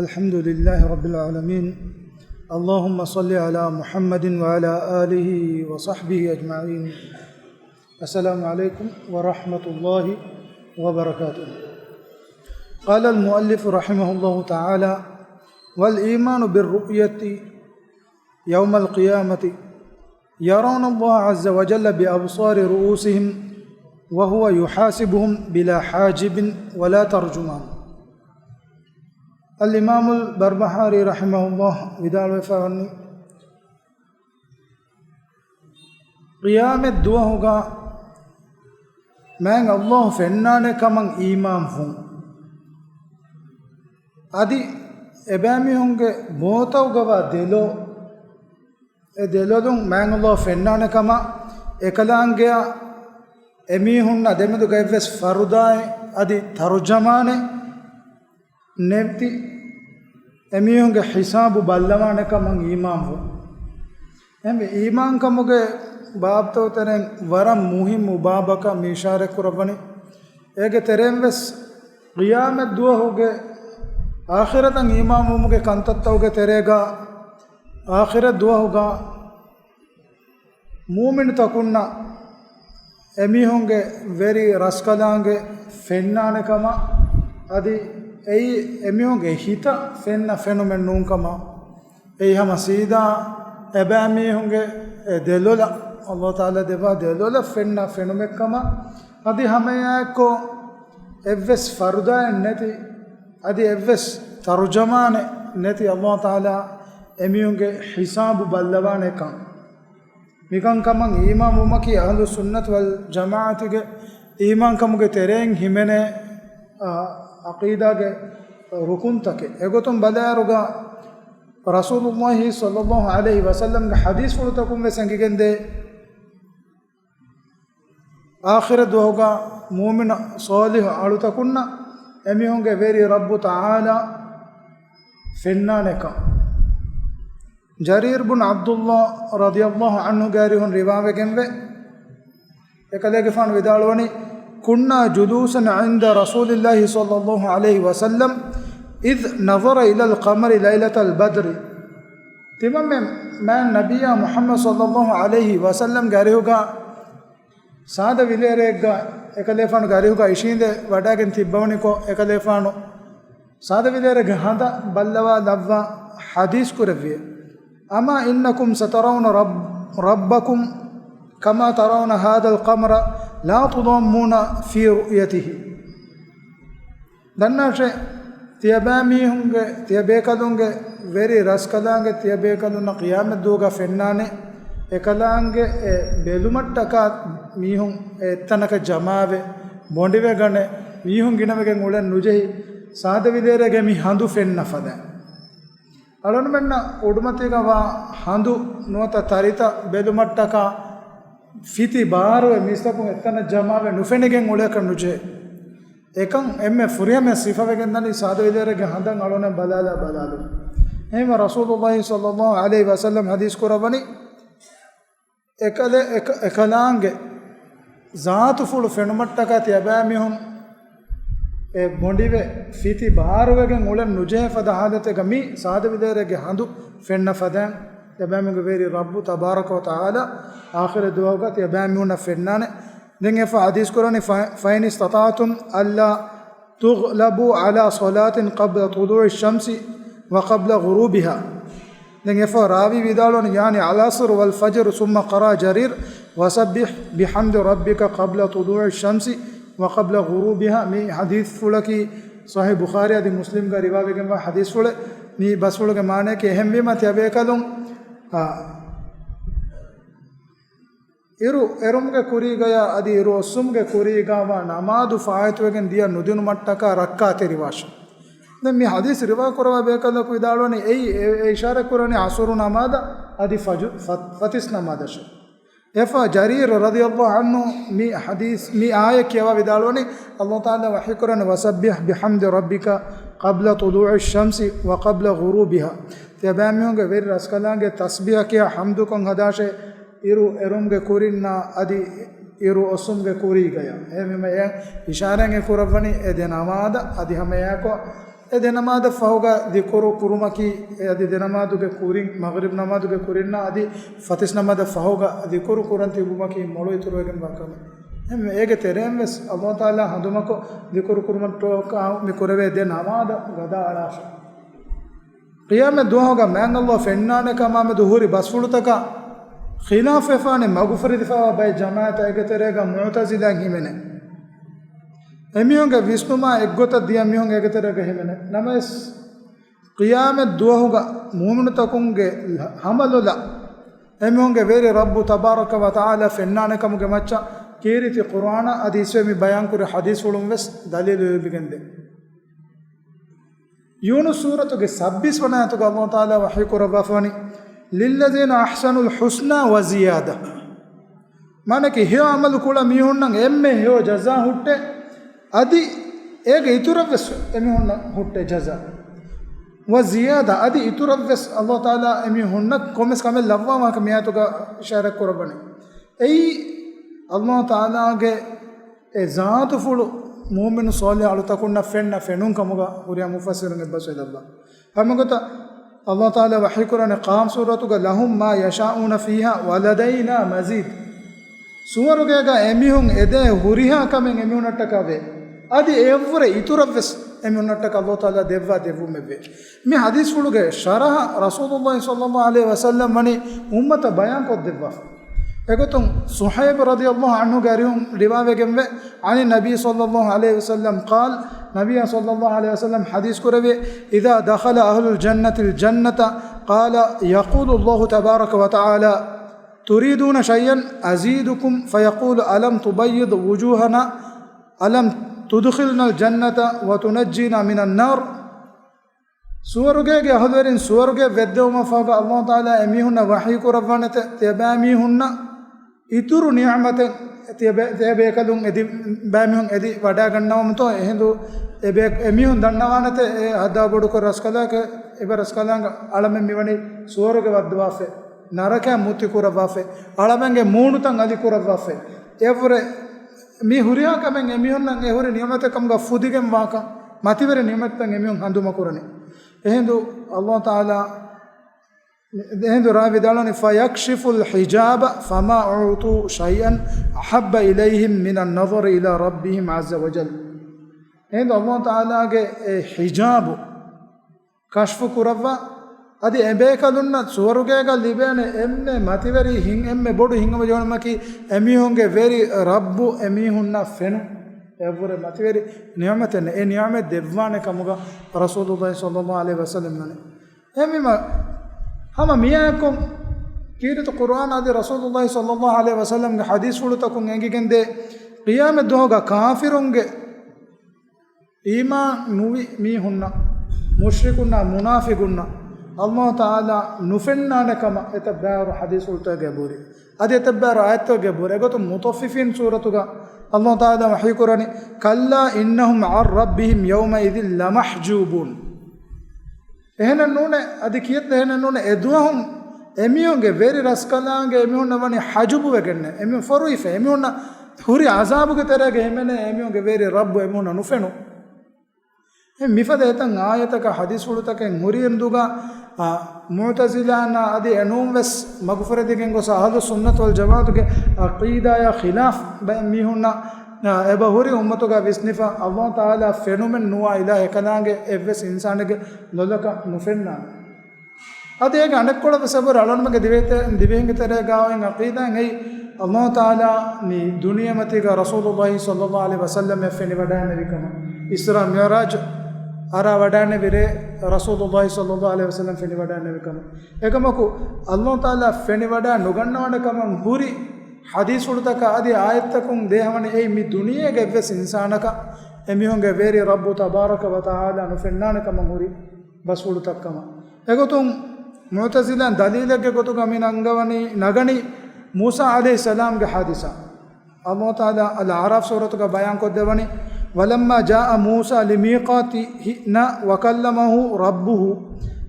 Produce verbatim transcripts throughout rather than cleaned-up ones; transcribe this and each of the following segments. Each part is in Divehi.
الحمد لله رب العالمين. اللهم صل على محمد وعلى آله وصحبه أجمعين. السلام عليكم ورحمة الله وبركاته. قال المؤلف رحمه الله تعالى: والإيمان بالرؤية يوم القيامة يرون الله عز وجل بأبصار رؤوسهم وهو يحاسبهم بلا حاجب ولا ترجمان. އަލްއިމާމުލް ބަރްބަހާރީ ރަޙިމަހުﷲ ވިދާޅުވެފަ ވަނީ، ޤިޔާމަތް ދުވަހުގަ މާތް ﷲ ފެންނާނެ ކަމަށް އީމާންވުން. އަދި އެބައިމީހުންގެ މޫތައުގަވާ ދެލޯ، އެ ދެލޮލުން މާތް ﷲ ފެންނާނެ ކަމަށް، އެކަލާނގެއާ އެމީހުންނާ ދެމެދުގަ އެއްވެސް ފަރުދާއެއް އަދި ތަރުޖަމާނެއް ނެތި، އެމީހުންގެ ހިސާބު ބައްލަވާނެ ކަމަށް އީމާންވުން. އެހެންވެ، އީމާންކަމުގެ ބާބްތަކުގެ ތެރެއިން ވަރަށް މުހިއްމު ބާބަކަށް މި އިޝާރަތް ކުރައްވަނީ. އޭގެ ތެރެއިން ވެސް ޤިޔާމަތް ދުވަހުގެ އާޚިރަތަށް އީމާންވުމުގެ ކަންތައްތަކުގެ ތެރޭގަ، އާޚިރަތް ދުވަހުގަ މޫމިނުތަކުންނަށް އެމީހުންގެ ވެރި ރަސްކަލާނގެ ފެންނާނެ ކަމަށް، އަދި އެއީ އެމީހުންގެ ހިތަށް ފެންނަ ފެނުމެއް ނޫން ކަމަށް، އެއީ ހަމަ ސީދާ އެބައިމީހުންގެ އެ ދެލޮލަށް، ﷲ ތަޢާލާ ދެއްވާ ދެލޮލަށް ފެންނަ ފެނުމެއް ކަމަށް، އަދި ހަމައެއާއެއްކޮށް އެއްވެސް ފަރުދާއެއް ނެތި، އަދި އެއްވެސް ތަރުޖަމާނެއް ނެތި ﷲ ތަޢާލާ އެމީހުންގެ ހިސާބު ބައްލަވާނެ ކަން. މިކަންކަމަށް އީމާންވުމަކީ އަހްލުއްސުންނަތު ވަލް ޖަމާޢަތުގެ އީމާންކަމުގެ ތެރެއިން ހިމެނޭ، އާ، ޢަޤީދާގެ ރުކުންތަކެއް. އެގޮތުން ބަލާއިރުގަ ރަސޫލުﷲ ޞައްލަﷲ ޢަލައިހި ވަސައްލަމްގެ ޙަދީޘްފުޅުތަކުން ވެސް އެނގިގެންދޭ، އާޚިރަތް ދުވަހުގަ މުއުމިނު ޞާލިޙު އަޅުތަކުންނަށް އެމީހުންގެ ވެރި ރައްބު ތަޢާލާ ފެންނާނެކަން. ޖަރީރު ބުން ޢަބްދުﷲ ރަޟިޔަﷲ ޢަންހުގެ އަރިހުން ރިވާވެގެންވޭ. އެކަލޭގެފާނު ވިދާޅުވަނީ، كنا جلوسا عند رسول الله صلى الله عليه وسلم إذ نظر إلى القمر ليلة البدر. ތިމަންމެން މާތް ނަބިއްޔާ މުޙައްމަދު ޞައްލަﷲ ޢަލައިހި ވަސައްލަމްގެ އަރިހުގަ ސާދަ ވިލޭރެއެއްގަ އެކަލޭފާނުގެ އަރިހުގަ އިށީނދެ ވަޑައިގެން ތިއްބަވަނިކޮށް، އެކަލޭފާނު ސާދަ ވިލޭރެއްގެ ހަނދަށް ބައްލަވާލައްވާ ޙަދީޘް ކުރެއްވި. أما إنكم سترون رب، ربكم كما ترون هذا القمر لا تضامون في رؤيته. ދަންނާށޭ، ތިޔަބައިމީހުންގެ، ތިޔަބޭކަލުންގެ ވެރި ރަސްކަލާނގެ ތިޔަބޭކަލުންނަށް ޤިޔާމަތްދުވަހުގަ ފެންނާނެ، އެކަލާނގެ އެ ބެލުމަށްޓަކާ މީހުން އެއްތަނަކަށް ޖަމާވެ، ބޮނޑިވެގަނެ، މީހުން ގިނަވެގެން އުޅެން ނުޖެހި، ސާދަ ވިލޭރޭގެ މި ހަނދު ފެންނަ ފަދައިން. އަޅުގަނޑުމެންނަށް އުޑުމަތީގަ ވާ ހަނދު ނުވަތަ ތަރިތައް ބެލުމަށްޓަކާ ފިތި ބާރުވެ މީސްތަކުން އެއްތަނަށް ޖަމާވެ ނުފެނިގެން އުޅޭކަށް ނުޖެހޭ. އެކަން އެންމެ ފުރިހަމަޔަށް ސިފަވެގެންދަނީ ސާދަ ވިލޭރޭގެ ހަނދަށް އަޅުގަނޑުމެން ބަލާލާ ބަލާލުން. އެހެންވެ ރަސޫލުﷲ ޞައްލަﷲ ޢަލައިހި ވަސައްލަމް ޙަދީޘް ކުރައްވަނީ، އެކަލެ-، އެކަ-، އެކަލާނގެ ޒާތުފުޅު ފެނުމަށްޓަކާ ތިޔަބައިމީހުން އެ ބޮނޑިވެ ފިތި ބާރުވެގެން އުޅެން ނުޖެހޭ ފަދަ ޙާލަތެއްގަ މި ސާދަ ވިލޭރޭގެ ހަނދު ފެންނަ ފަދައިން، ތިޔަބައިމީހުންގެ ވެރި ރައްބު ތަބާރަކަ ވަތަޢާލާ އާޚިރަތް ދުވަހުގަ ތިޔަބައިމީހުންނަށް ފެންނާނެ. ދެން އެފަ ޙަދީޘް ކުރަނީ، ف-، فإن استطعتم ألا تغلبوا على صلاة قبل طلوع الشمس وقبل غروبها. ދެން އެފަ ރާވީ ވިދާޅުވަނީ، يعني العصر والفجر، ثم قرأ جرير، وسبح بحمد ربك قبل طلوع الشمس وقبل غروبها. މި ޙަދީޘްފުޅަކީ ޞަޙީޙު ބުޚާރީ އަދި މުސްލިމްގަ ރިވާވެގެންވާ ޙަދީޘްފުޅެއް. މި ބަސްފުޅުގެ މާނަޔަކީ، އެހެންވީމަ ތިޔަބޭކަލުން، އާ، އިރު އެރުމުގެ ކުރީގަޔާ އަދި އިރު އޮއްސުމުގެ ކުރީގަވާ ނަމާދު ފާއިތުވެގެން ދިޔަ ނުދިނުމަށްޓަކާ ރައްކާތެރިވާށި. ދެން މި ޙަދީޘް ރިވާ ކުރައްވާ ބޭކަލަކު ވިދާޅުވަނީ، އެއީ އެ، އެ އިޝާރަތް ކުރަނީ ޢަޞުރު ނަމާދަށް އަދި ފަޖު-، ފަ-، ފަތިސް ނަމާދަށެވެ. އެފަ ޖަރީރު ރަޟިޔަﷲ ޢަންހު މި ޙަދީޘް، މި އާޔަތް ކިޔަވާ ވިދާޅުވަނީ، ﷲ ތަޢާލާ ވަޙީ ކުރަނީ، وسبح بحمد ربك قبل طلوع الشمس وقبل غروبها. ތިޔަބައިމީހުންގެ ވެރި ރަސްކަލާނގެ ތަސްބީޙަ ކިޔާ ޙަމްދުކޮށް ހަދާށޭ، އިރު އެރުމުގެ ކުރިންނާ އަދި އިރު އޮއްސުމުގެ ކުރީގަޔާ. އެހެންވީމަ އެ އިޝާރަތް ކުރައްވަނީ އެ ދެ ނަމާދަށް އަދި ހަމައެއާއެކު އެ ދެ ނަމާދަށް ފަހުގަ ޛިކުރު ކުރުމަކީ، އެ އަދި ދެ ނަމާދުގެ ކުރިން، މަޣްރިބް ނަމާދުގެ ކުރިންނާ އަދި ފަތިސް ނަމާދަށް ފަހުގަ ޛިކުރު ކުރަން ތިބުމަކީ މޮޅު އިތުރުވެގެންވާ ކަމެއް. އެހެންވެ، އޭގެ ތެރެއިން ވެސް ﷲ ތަޢާލާ ހަނދުމަކޮށް ޛިކުރު ކުރުމަށްޓަކާ މި ކުރެވޭ ދެ ނަމާދަށް ގަދައަޅާށޭ. ޤިޔާމަތް ދުވަހުގަ މާތް ﷲ ފެންނާނެ ކަމާމެދު ހުރި ބަސްފުޅުތަކާ ޚިލާފްވެފާނެ މަގުފުރެދިފައިވާ ބައެއް ޖަމާޢަތާ އޭގެ ތެރޭގަ މުޢުތަޒިލާއިން ހިމެނޭ. އެމީހުންގެ ވިސްނުމާ އެއްގޮތަށް ދިޔަ މީހުން އޭގެ ތެރޭގަ ހިމެނޭ. ނަމަވެސް، ޤިޔާމަތް ދުވަހުގަ މުއުމިނުތަކުންގެ ހަމަލޮލަށް އެމީހުންގެ ވެރި ރައްބު ތަބާރަކަ ވަ ތަޢާލާ ފެންނާނެ ކަމުގެ މައްޗަށް ކީރިތި ޤުރްއާނާ އަދި އިސްވެ މި ބަޔާންކުރި ޙަދީޘްފުޅުން ވެސް ދަލީލު ލިބިގެންދޭ. ޔޫނުސް ސޫރަތުގެ ސައްބީސް ވަނަ އާޔަތުގަ ﷲ ތަޢާލާ ވަޙީ ކުރައްވާފަވަނީ، "لِلَّذِينَ أَحْسَنُوا الْحُسْنَى وَزِيَادَةٌ." މާނައަކީ، ހެޔޮ ޢަމަލު ކުޅަ މީހުންނަށް އެންމެ ހެޔޮ ޖަޒާ ހުއްޓޭ، އަދި އޭގެ އިތުރަށްވެސް އެމީހުންނަށް ހުއްޓޭ ޖަޒާ. "وَزِيَادَةٌ." އަދި އިތުރަށްވެސް ﷲ ތަޢާލާ އެމީހުންނަށް ކޮންމެސް ކަމެއް ލައްވާ ވާހަކަ މި އާޔަތުގަ އިޝާރަތް ކުރައްވަނީ. އެއީ، ﷲ ތަޢާލާގެ އެ ޒާތުފުޅު މުއުމިނު ޞާލިޙު އަޅުތަކުންނަށް ފެންނަ ފެނުން ކަމުގަ ހުރިހާ މުފައްސިރުން އެއްބަސްވެލައްވާ. ހަމަގޮތަށް ﷲ ތަޢާލާ ވަޙީކުރާނެ ޤާފް ސޫރަތުގަ، "لَهُم مَّا يَشَاءُونَ فِيهَا وَلَدَيْنَا مَزِيدٌ." ސުވަރުގޭގަ އެމީހުން އެދޭ ހުރިހާ ކަމެއް އެމީހުންނަށްޓަކާ ވޭ. އަދި އެއަށްވުރެ އިތުރަށްވެސް އެމީހުންނަށްޓަކާ ﷲ ތަޢާލާ ދެއްވާ ދެއްވުމެއްވޭ. މި ޙަދީޘްފުޅުގެ ޝަރަޙަ ރަސޫލުﷲ ޞައްލަﷲ ޢަލައިހި ވަސައްލަމް ވަނީ އުއްމަތަށް ބަޔާންކޮށްދެއްވާފަ. އެގޮތުން ޞުހައިބު ރަޟިޔަﷲ ޢަންހުގެ އަރިހުން ރިވާވެގެންވޭ، عَنِ النَّبِيِّ صَلَّى اللَّهُ عَلَيْهِ وَسَلَّمَ قَالَ، ނަބިއްޔާ ޞައްލަﷲ ޢަލައިހި ވަސައްލަމް ޙަދީޘް ކުރެއްވި، "إِذَا دَخَلَ أَهْلُ الْجَنَّةِ الْجَنَّةَ قَالَ، يَقُولُ اللَّهُ تَبَارَكَ وَتَعَالَى، تُرِيدُونَ شَيْئًا أَزِيدُكُمْ، فَيَقُولُ، أَلَمْ تُبَيِّضْ وُجُوهَنَا، أَلَمْ تُدْخِلْنَا الْجَنَّةَ، وَتُنَجِّينَا مِنَ النَّارِ." ސުވަރުގޭގެ އަހުލުވެރިން ސުވަރުގެ ވެއްދެވުމަށްފަހުގަ ﷲ ތަޢާލާ އެމީހުންނަށް ވަޙީ ކުރައްވާނެތެ، ތިޔަބައިމީހުންނަށް އިތުރު ނިޢުމަތެއް، ތިޔަބެ-، ތިޔަބޭކަލުން އެދި، ބައިމީހުން އެދި ވަޑައިގަންނަވަމުތޯ، އެހިނދު އެބޭ-، އެމީހުން ދަންނަވާނެތެ، އެ ހައްދާ ބޮޑުކޮށް ރަސްކަލާކެ، އެބަ ރަސްކަލާނގެ އަޅަމެން މިވަނީ ސުވަރުގެ ވައްދަވާފަ، ނަރަކައަށް މުއްތި ކުރައްވާފަ، އަޅަމެންގެ މޫނުތައް އަލި ކުރައްވާފަ. އެއަށްވުރެ މި ހުރިހާ ކަމެއް އެމީހުންނަށް އެ ހުރި ނިޢުމަތެއް ކަމުގަ ފުދިގެން ވާކަން، މަތިވެރި ނިޢުމަތްތައް އެމީހުން ހަނދުމަކުރަނީ. އެހިނދު ﷲ ތަޢާލާ، އެހިނދު ރާވީ ވިދާޅުވަނީ، "فَيَكْشِفُ الْحِجَابَ فَمَا أُعْطُوا شَيْئًا أَحَبَّ إِلَيْهِم مِّنَ النَّظَرِ إِلَى رَبِّهِمْ عَزَّ وَجَلَّ." އެހިނދު ﷲ ތަޢާލާގެ އެ ޙިޖާބު ކަޝްފު ކުރައްވާ، އަދި އެބޭކަލުންނަށް ސުވަރުގޭގަ ލިބޭނެ އެންމެ މަތިވެރި ހިން، އެންމެ ބޮޑު ހިތްހަމަޖެހުންނަކީ އެމީހުންގެ ވެރި ރައްބު އެމީހުންނަށް ފެނުން. އެއަށްވުރެ މަތިވެރި ނިޢުމަތެއް ނެތް. އެ ނިޢުމަތް ދެއްވާނެ ކަމުގަ ރަސޫލުﷲ ޞައްލަﷲ ޢަލައިހި ވަސައްލަމް ވަނީ. އެހެންވީމަ، ހަމަ މިއާއެކު ކީރިތި ޤުރްއާނާ އަދި ރަސޫލުﷲ ޞައްލަﷲ ޢަލައިހި ވަސައްލަމްގެ ޙަދީޘްފުޅުތަކުން އެނގިގެންދޭ، ޤިޔާމަތް ދުވަހުގަ ކާފިރުންގެ އީމާން ނުވި މީހުންނަށް، މުޝްރިކުންނާ މުނާފިޤުންނަށް ﷲ ތަޢާލާ ނުފެންނާނެ ކަމަށް އެތައް ބައިވަރު ޙަދީޘްފުޅުތަކުގައި ބުރި. އަދި އެތައް ބައިވަރު އާޔަތްތަކުގައި ބުރި. އެގޮތުން މުޠައްފިފީން ސޫރަތުގަ ﷲ ތަޢާލާ ވަޙީކުރަނީ، "كَلَّا إِنَّهُمْ عَنْ رَبِّهِمْ يَوْمَئِذٍ لَمَحْجُوبُونَ." އެހެނެއް ނޫނޭ، އަދި ކިއެއްތަ އެހެނެއް ނޫނޭ، އެދުވަހުން އެމީހުންގެ ވެރި ރަސްކަލާނގެ އެމީހުންނަށް ވަނީ ޙަޖުބުވެގެންނޭ، އެމީހުން ފޮރުވިފަ، އެމީހުންނަށް ހުރި ޢަޒާބުގެ ތެރޭގަ ހިމެނޭ، އެމީހުންގެ ވެރި ރައްބު އެމީހުންނަށް ނުފެނުން. މިފަދަ އެތައް އާޔަތަކަށް ޙަދީޘްފުޅުތަކެއް ހުރިއިރު ދުގަ، އާ، މުޢުތަޒިލާންނާ އަދި އެނޫން ވެސް މަގުފުރެދިގެން ގޮސް އަހުލުއްސުންނަތި ވަލްޖަމާޢަތުގެ ޢަޤީދާޔާ ޚިލާފް ބައެއް މީހުންނަށް، އާ، އެބަ ހުރި އުއްމަތުގަ ވިސްނިފަ، ﷲ ތަޢާލާ ފެނުމެއް ނުވާ އިލާހެއް ކަލާނގެ އެއްވެސް އިންސާނެއްގެ ލޮލަކަށް ނުފެންނާނެ. އަދި އޭގެ އަނެއްކޮޅަށް ވެސް އެބަހުރި އަޅުގަނޑުމެންގެ ދިވެހިތެ-، ދިވެހިންގެ ތެރޭގަ އޮތް ޢަޤީދާއެއް އެއީ، ﷲ ތަޢާލާ މި ދުނިޔެމަތީގަ ރަސޫލުﷲ ޞައްލަﷲ ޢަލައިހި ވަސައްލަމަށް ފެނިވަޑައިނެވި ކަމަށް، އިސްރާ މިޢުރާޖު އަރާ ވަޑައިނެވި ރޭ ރަސޫލުﷲ ޞައްލަﷲ ޢަލައިހި ވަސައްލަމަށް ފެނިވަޑައިނެވި ކަމަށް. އެކަމަކު، ﷲ ތަޢާލާ ފެނިވަޑައި ނުގަންނަވާނެ ކަމަށް ހުރި ޙަދީޘްފުޅުތަކާ އަދި އާޔަތްތަކުން ދޭހަވަނީ އެއީ މި ދުނިޔޭގެ އެއްވެސް އިންސާނަކަށް އެމީހުންގެ ވެރި ރައްބު ތަބާރަކަ ވަ ތަޢާލާ ނުފެންނާނެ ކަމަށް ހުރި ބަސްފުޅުތައް ކަމަށް. އެގޮތުން މުޢުތަޒިލާން ދަލީލެއްގެ ގޮތުގަ މި ނަންގަވަނީ، ނަގަނީ މޫސާ ޢަލައިހިއްސަލާމްގެ ޙާދިސާ. ﷲ ތަޢާލާ އަލްއަޢްރާފް ސޫރަތުގަ ބަޔާންކޮށްދެއްވަނީ، "وَلَمَّا جَاءَ مُوسَىٰ لِمِيقَاتِنَا وَكَلَّمَهُ رَبُّهُ."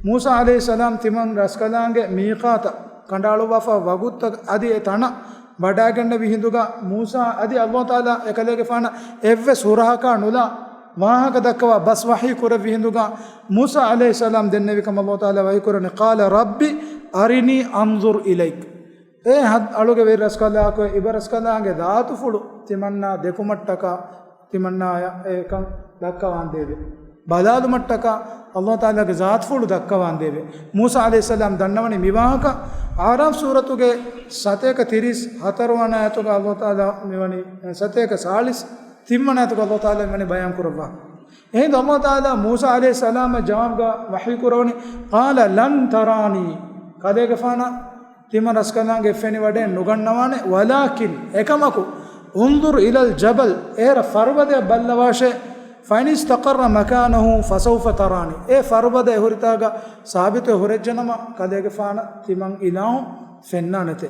މޫސާ ޢަލައިހިއްސަލާމް ތިމަން ރަސްކަލާނގެ މީޤާތަށް ކަނޑައަޅުއްވާފަ ވަގުތުތަކަށް އަދި އެ ތަނަށް ވަޑައިގެންނެވި ހިނދުގަ މޫސާ އަދި ﷲ ތަޢާލާ އެކަލޭގެފާނަށް އެއްވެސް ހުރަހަކާ ނުލާ، ވާހަކަ ދައްކަވާ ބަސް ވަޙީ ކުރެއްވި ހިނދުގަ މޫސާ ޢަލައިހިއްސަލާމް ދެންނެވި ކަމަށް ﷲ ތަޢާލާ ވަޙީ ކުރަނީ، قال رب أرني أنظر إليك. އޭ ހަ-، އަޅުގެ ވެރި ރަސްކަލާކޮ، އިބަރަސްކަލާނގެ ޒާތުފުޅު ތިމަންނާ ދެކުމަށްޓަކާ، ތިމަންނާޔަށް އެކަން ދައްކަވާނދޭވެ. ބަލާލުމަށްޓަކާ ﷲ ތަޢާލާގެ ޒާތުފުޅު ދައްކަވާނދޭވެ. މޫސާ ޢަލައިހިއްސަލާމް ދަންނަވަނީ މި ވާހަކަ އަޢުރާފް ސޫރަތުގެ ސަތޭކަ ތިރީސް ހަތަރު ވަނަ އާޔަތުގަ ﷲ ތަޢާލާ މިވަނީ، ސަތޭކަ ސާޅީސް ތިން ވަނަ އާޔަތުގަ ﷲ ތަޢާލާ މިވަނީ ބަޔާން ކުރައްވާ. އެހިނދު ﷲ ތަޢާލާ މޫސާ ޢަލައިހިއްސަލާމަށް ޖަވާބުގަ ވަޙީ ކުރަވަނީ، قال لن تراني، ކަލޭގެފާނަށް ތިމަން ރަސްކަލާނގެ އެއްފެނި ވަޑައެއް ނުގަންނަވާނެ، ولكن، އެކަމަކު، انظر إلى الجبل، އޭރަށް ފަރުބަދަޔަށް ބައްލަވާށޭ، فإن استقر مكانه فسوف تراني، އެ ފަރުބަދަ އެ ހުރިތާގަ ސާބިތުވެ ހުރެއްޖެނަމަ، ކަލޭގެފާނަށް ތިމަން އިލާހު ފެންނާނެތެ.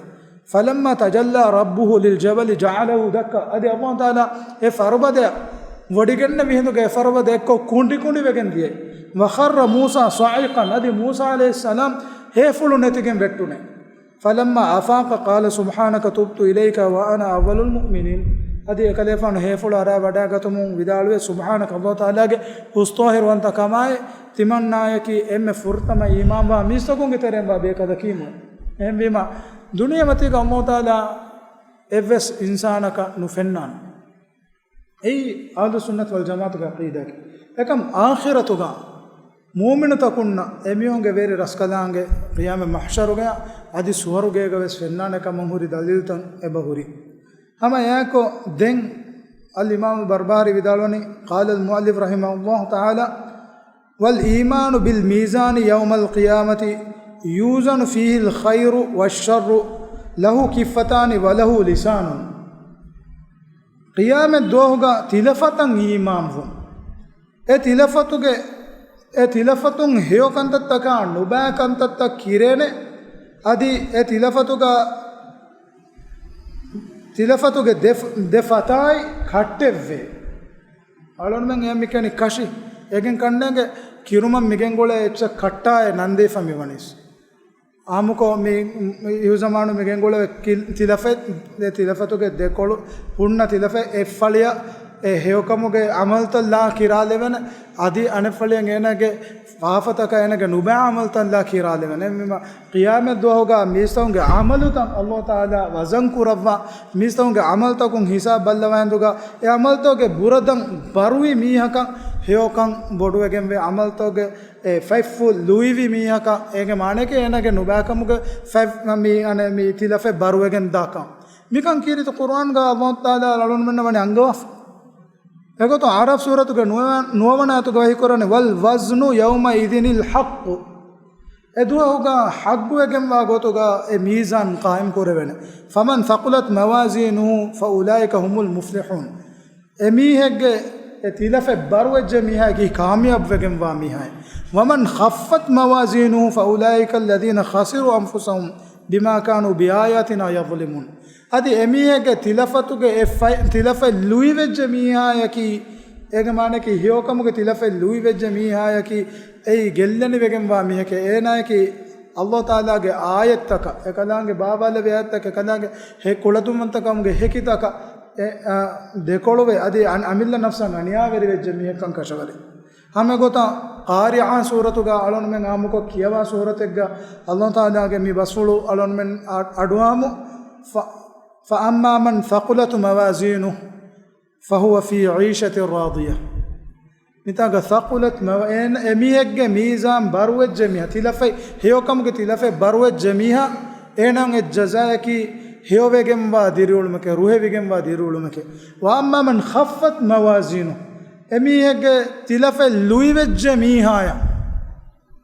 فلما تجلى ربه للجبل جعله دكا، އަދި ﷲ ތަޢާލާ އެ ފަރުބަދަޔަށް ވޮޑިގެންނެވި ހިނދުގަ އެ ފަރުބަދަ އެއްކޮށް ކުނޑި ކުނޑިވެގެން ދިޔައީ. وخر موسى صعقا، އަދި މޫސާ ޢަލައިހިއްސަލާމް ހޭފުޅު ނެތިގެން ވެއްޓުނެ. فلما أفاق قال سبحانك تبت إليك وأنا أول المؤمنين. އަދި އެކަލޭފާނު ހޭފުޅު އަރާ ވަޑާގަތުމުން ވިދާޅުވެ، سبحانك، ﷲ ތަޢާލާގެ ހުސްތޯހިރުވަންތަކަމާއި، ތިމަންނާޔަކީ އެންމެ ފުރަތަމަ އީމާންވާ މީސްތަކުންގެ ތެރެއިންވާ ބޭކަލަކީމު. އެހެންވީމަ، ދުނިޔެމަތީގަ ﷲ ތަޢާލާ އެއްވެސް އިންސާނަކަށް ނުފެންނާނެ. އެއީ އަހްލުއްސުންނަތި ވަލްޖަމާޢަތުގެ ޢަޤީދާއަކީ. އެކަމް އާޚިރަތުގަ މުއުމިނުތަކުންނަށް އެމީހުންގެ ވެރި ރަސްކަލާނގެ ޤިޔާމަތް މަޙްޝަރުގަޔަށް އަދި ސުވަރުގޭގަ ވެސް ފެންނާނެ ކަމަށް ހުރި ދަލީލުތައް އެބަ ހުރި. ހަމަ އެއާއެކު ދެން އަލްއިމާމު ބަރްބަހާރީ ވިދާޅުވަނީ، قال المؤلف رحمه الله تعالى، والإيمان بالميزان يوم القيامة يوزن فيه الخير والشر له كفتان وله لسان. ޤިޔާމަތް ދުވަހުގަ ތިލަފަތަށް އީމާންވުން. އެ ތިލަފަތުގެ، އެ ތިލަފަތުން ހެޔޮ ކަންތައްތަކާ ނުބައި ކަންތައްތައް ކިރޭނެ. އަދި އެ ތިލަފަތުގަ، ތިލަފަތުގެ ދެ، ދެ ފަތާއި ކައްޓެއްވޭ. އަޅުންމެން އެ މިކަނި ކަށި އެގެން ކަންނޭނގެ ކިރުމަށް މިގެންގުޅޭ އެއްޗަށް ކައްޓާއެ ނަންދީފަ މިވަނީސް. އާއްމުކޮށް މި، މި އިހުޒަމާނު މިގެންގުޅޭ ކި، ތިލަފެ، ދެ ތިލަފަތުގެ ދެކޮޅު ހުންނަ ތިލަފެ އެއްފަޅިއަށް އެ ހެޔޮކަމުގެ އަމަލުތައް ލާ ކިރާލެވެނެ. އަދި އަނެއްފަޅިއަށް އޭނަގެ ފާފަތަކަށް އޭނަގެ ނުބައި އަމަލުތައް ލާ ކިރާލެވެނެ. އެހެންވީމަ، ޤިޔާމަތް ދުވަހުގަ މީސްތަކުންގެ އަމަލުތައް ﷲ ތަޢާލާ ވަޒަން ކުރައްވާ، މީސްތަކުންގެ އަމަލުތަކުން ހިސާބް ބައްލަވާ ހިނދުގަ އެ އަމަލުތަކުގެ ބުރަދަން ބަރުވި މީހަކަށް ހެޔޮކަން ބޮޑުވެގެންވޭ. އަމަލުތަކުގެ އެ ފަތްފުށް ލުއިވި މީހަކަށް އޭގެ މާނައަކީ އޭނަގެ ނުބައިކަމުގެ ފަތް، މި، އަނެ، މި ތިލަފެއް ބަރުވެގެން ދާކަން. މިކަން ކީރިތި ޤުރުއާންގަ ﷲ ތަޢާލާ އަޅުންމެންނަށް ވަނީ އަންގަވާފަ. އެގޮތުން އަޢުރާފް ސޫރަތުގެ ނުވަ، ނުވަވަނަ އާޔަތުގަ ވަޙީ ކުރަނީ، والوزن يومئذ الحق. އެ ދުވަހުގަ ޙައްޤުވެގެންވާ ގޮތުގަ އެ މީޒާން ޤާއިމް ކުރެވޭނެ. فمن ثقلت موازينه فأولئك هم المفلحون. އެމީހެއްގެ އެ ތިލަފެއް ބަރުވެއްޖެ މީހާއަކީ ކާމިޔާބުވެގެންވާ މީހާއެއް. ومن خفت موازينه فأولئك الذين خسروا أنفسهم بما كانوا بآياتنا يظلمون. އަދި އެމީހެއްގެ ތިލަފަތުގެ އެ ފަތް، ތިލަފަތް ލުއިވެއްޖެ މީހާއަކީ، އޭގެ މާނައަކީ ހެޔޮކަމުގެ ތިލަފަތް ލުއިވެއްޖެ މީހާއަކީ އެއީ ގެއްލެނިވެގެންވާ މީހެކޭ. އޭނާއަކީ ﷲ ތަޢާލާގެ އާޔަތްތަކަށް، އެކަލާނގެ ބާވާލެވޭ އާޔަތްތަކަށް، އެކަލާނގެ ހެ، ކުޅަދުންވަންތަކަމުގެ ހެކިތަކަށް އެ، އަ، ދެކޮޅުވެ، އަދި އަން، އަމިއްލަ ނަފްސަށް އަނިޔާވެރިވެއްޖެ މީހެއްކަން ކަށަވަރޭ. ހަމަ އެގޮތަށް ޤާރިޢާ ސޫރަތުގަ އަޅުންމެން އާއްމުކޮށް ކިޔަވާ ސޫރަތެއްގަ ﷲ ތަޢާލާގެ މި ބަސްފުޅު އަޅުންމެން އަ، އަޑުއާމު، ފަ، فأما من ثقلت موازينه فهو في عيشة راضية. މިތާގަ ثقلت މަ، އޭނަ، އެމީހެއްގެ މީޒާން ބަރުވެއްޖެ މީހާ، ތިލަފަތް، ހެޔޮކަމުގެ ތިލަފަތް ބަރުވެއްޖެ މީހާ، އޭނާ އެއް ޖަޒާއަކީ ހެޔޮވެގެންވާ ދިރިއުޅުމެކޭ، ރުހެވިގެންވާ ދިރިއުޅުމެކޭ. وأما من خفت موازينه، އެމީހެއްގެ ތިލަފަތް ލުއިވެއްޖެ މީހާޔަށް،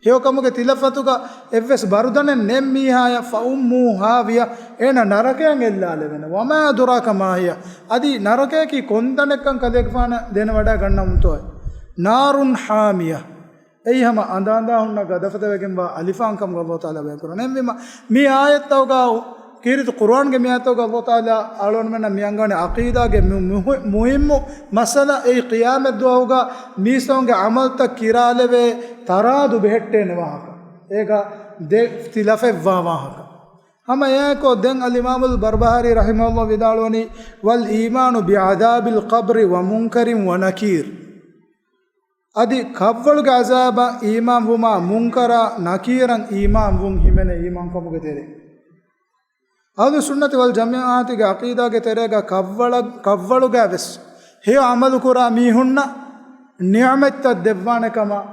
ހެޔޮކަމުގެ ތިލަފަތުގަ އެއްވެސް ބަރުދަނެއް ނެތް މީހާޔަށް، فأمه هاوية، އޭނަ ނަރަކަޔަށް އެއްލާލެވެނެ. وما أدراك ما هي، އަދި ނަރަކަޔަކީ ކޮންތަނެއްކަން ކަލޭގެފާނަށް ދެނެވަޑައި ގަންނަވަންތޯއެ. نار حامية. އެއީ ހަމަ އަނދާންދާ ހުންނަ ގަދަފަދަ ވެގެންވާ އަލިފާން ކަމުގަ ﷲ ތަޢާލާ ބަޔާން ކުރަން. އެހެންވީމަ، މި އާޔަތްތަކުގަ ކީރިތި ޤުރުއާންގެ މި އާޔަތްތަކުގަ ﷲ ތަޢާލާ އަޅުގަނޑުމެންނަށް މި އަންގަވަނީ ޢަޤީދާގެ މު، މުހި، މުހިއްމު މައްސަލަ. އެއީ ޤިޔާމަތް ދުވަހުގަ މީސްތަކުންގެ ޢަމަލުތައް ކިރާލެވޭ ތަރާދު ބެހެއްޓޭނެ ވާހަކަ. އޭގަ ދެ ތިލަފަތްވާ ވާހަކަ. ހަމަ އެއާއެކު ދެން އަލްއިމާމުލް ބަރްބަހާރީ ރަޙިމަހުﷲ ވިދާޅުވަނީ، والإيمان بعذاب القبر ومنكر ونكير. އަދި ކަށްވަޅުގެ އަޒާބަށް އީމާން ވުމާ، މުންކަރާ ނަކީރަށް އީމާން ވުން ހިމެނޭ އީމާންކަމުގެ ތެރޭ. އަހްލުއްސުންނަތި ވަލްޖަމާޢަތުގެ ޢަޤީދާގެ ތެރޭގަ ކަށްވަޅަށް، ކަށްވަޅުގައި ވެސް ހެޔޮ ޢަމަލުކުރާ މީހުންނަށް ނިޢުމަތްތައް ދެއްވާނެ ކަމަށް،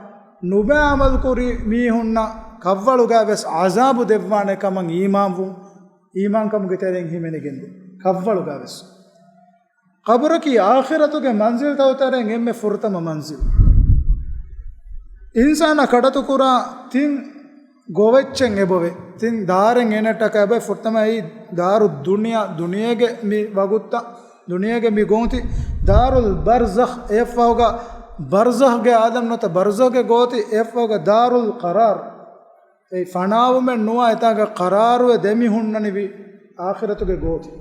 ނުބައި ޢަމަލުކުރި މީހުންނަށް ކަށްވަޅުގައި ވެސް ޢަޒާބު ދެއްވާނެ ކަމަށް އީމާން ވުން، އީމާންކަމުގެ ތެރެއިން ހިމެނިގެންދޭ ކަށްވަޅުގައި ވެސް. ޤަބުރަކީ އާޚިރަތުގެ މަންޒިލްތައް ތެރެއިން އެންމެ ފުރަތަމަ މަންޒިލް. އިންސާނާ ކަޑަތުކުރާ ތިން ގޮވެއްޗެއް އެބޮވޭ. ތިން ދާރެއް އޭނައަށްޓަކައި އެބޮވޭ. ފުރަތަމަ އެއީ ދާރު ދުނިޔާ، ދުނިޔޭގެ މި ވަގުތުތައް، ދުނިޔޭގެ މި ގޯތި. ދާރުލް ބަރްޒަޚް، އެއަށްފަހުގަ ބަރްޒަޚްގެ ޢާލަމް ނުވަތަ ބަރްޒަޚްގެ ގޯތި، އެއަށްފަހުގަ ދާރުލް ޤަރާރް. އެ ފަނާވުމެއް ނުވާ އެތާގަ ޤަރާރުވެ ދެމި ހުންނަނިވި އާޚިރަތުގެ ގޯތި.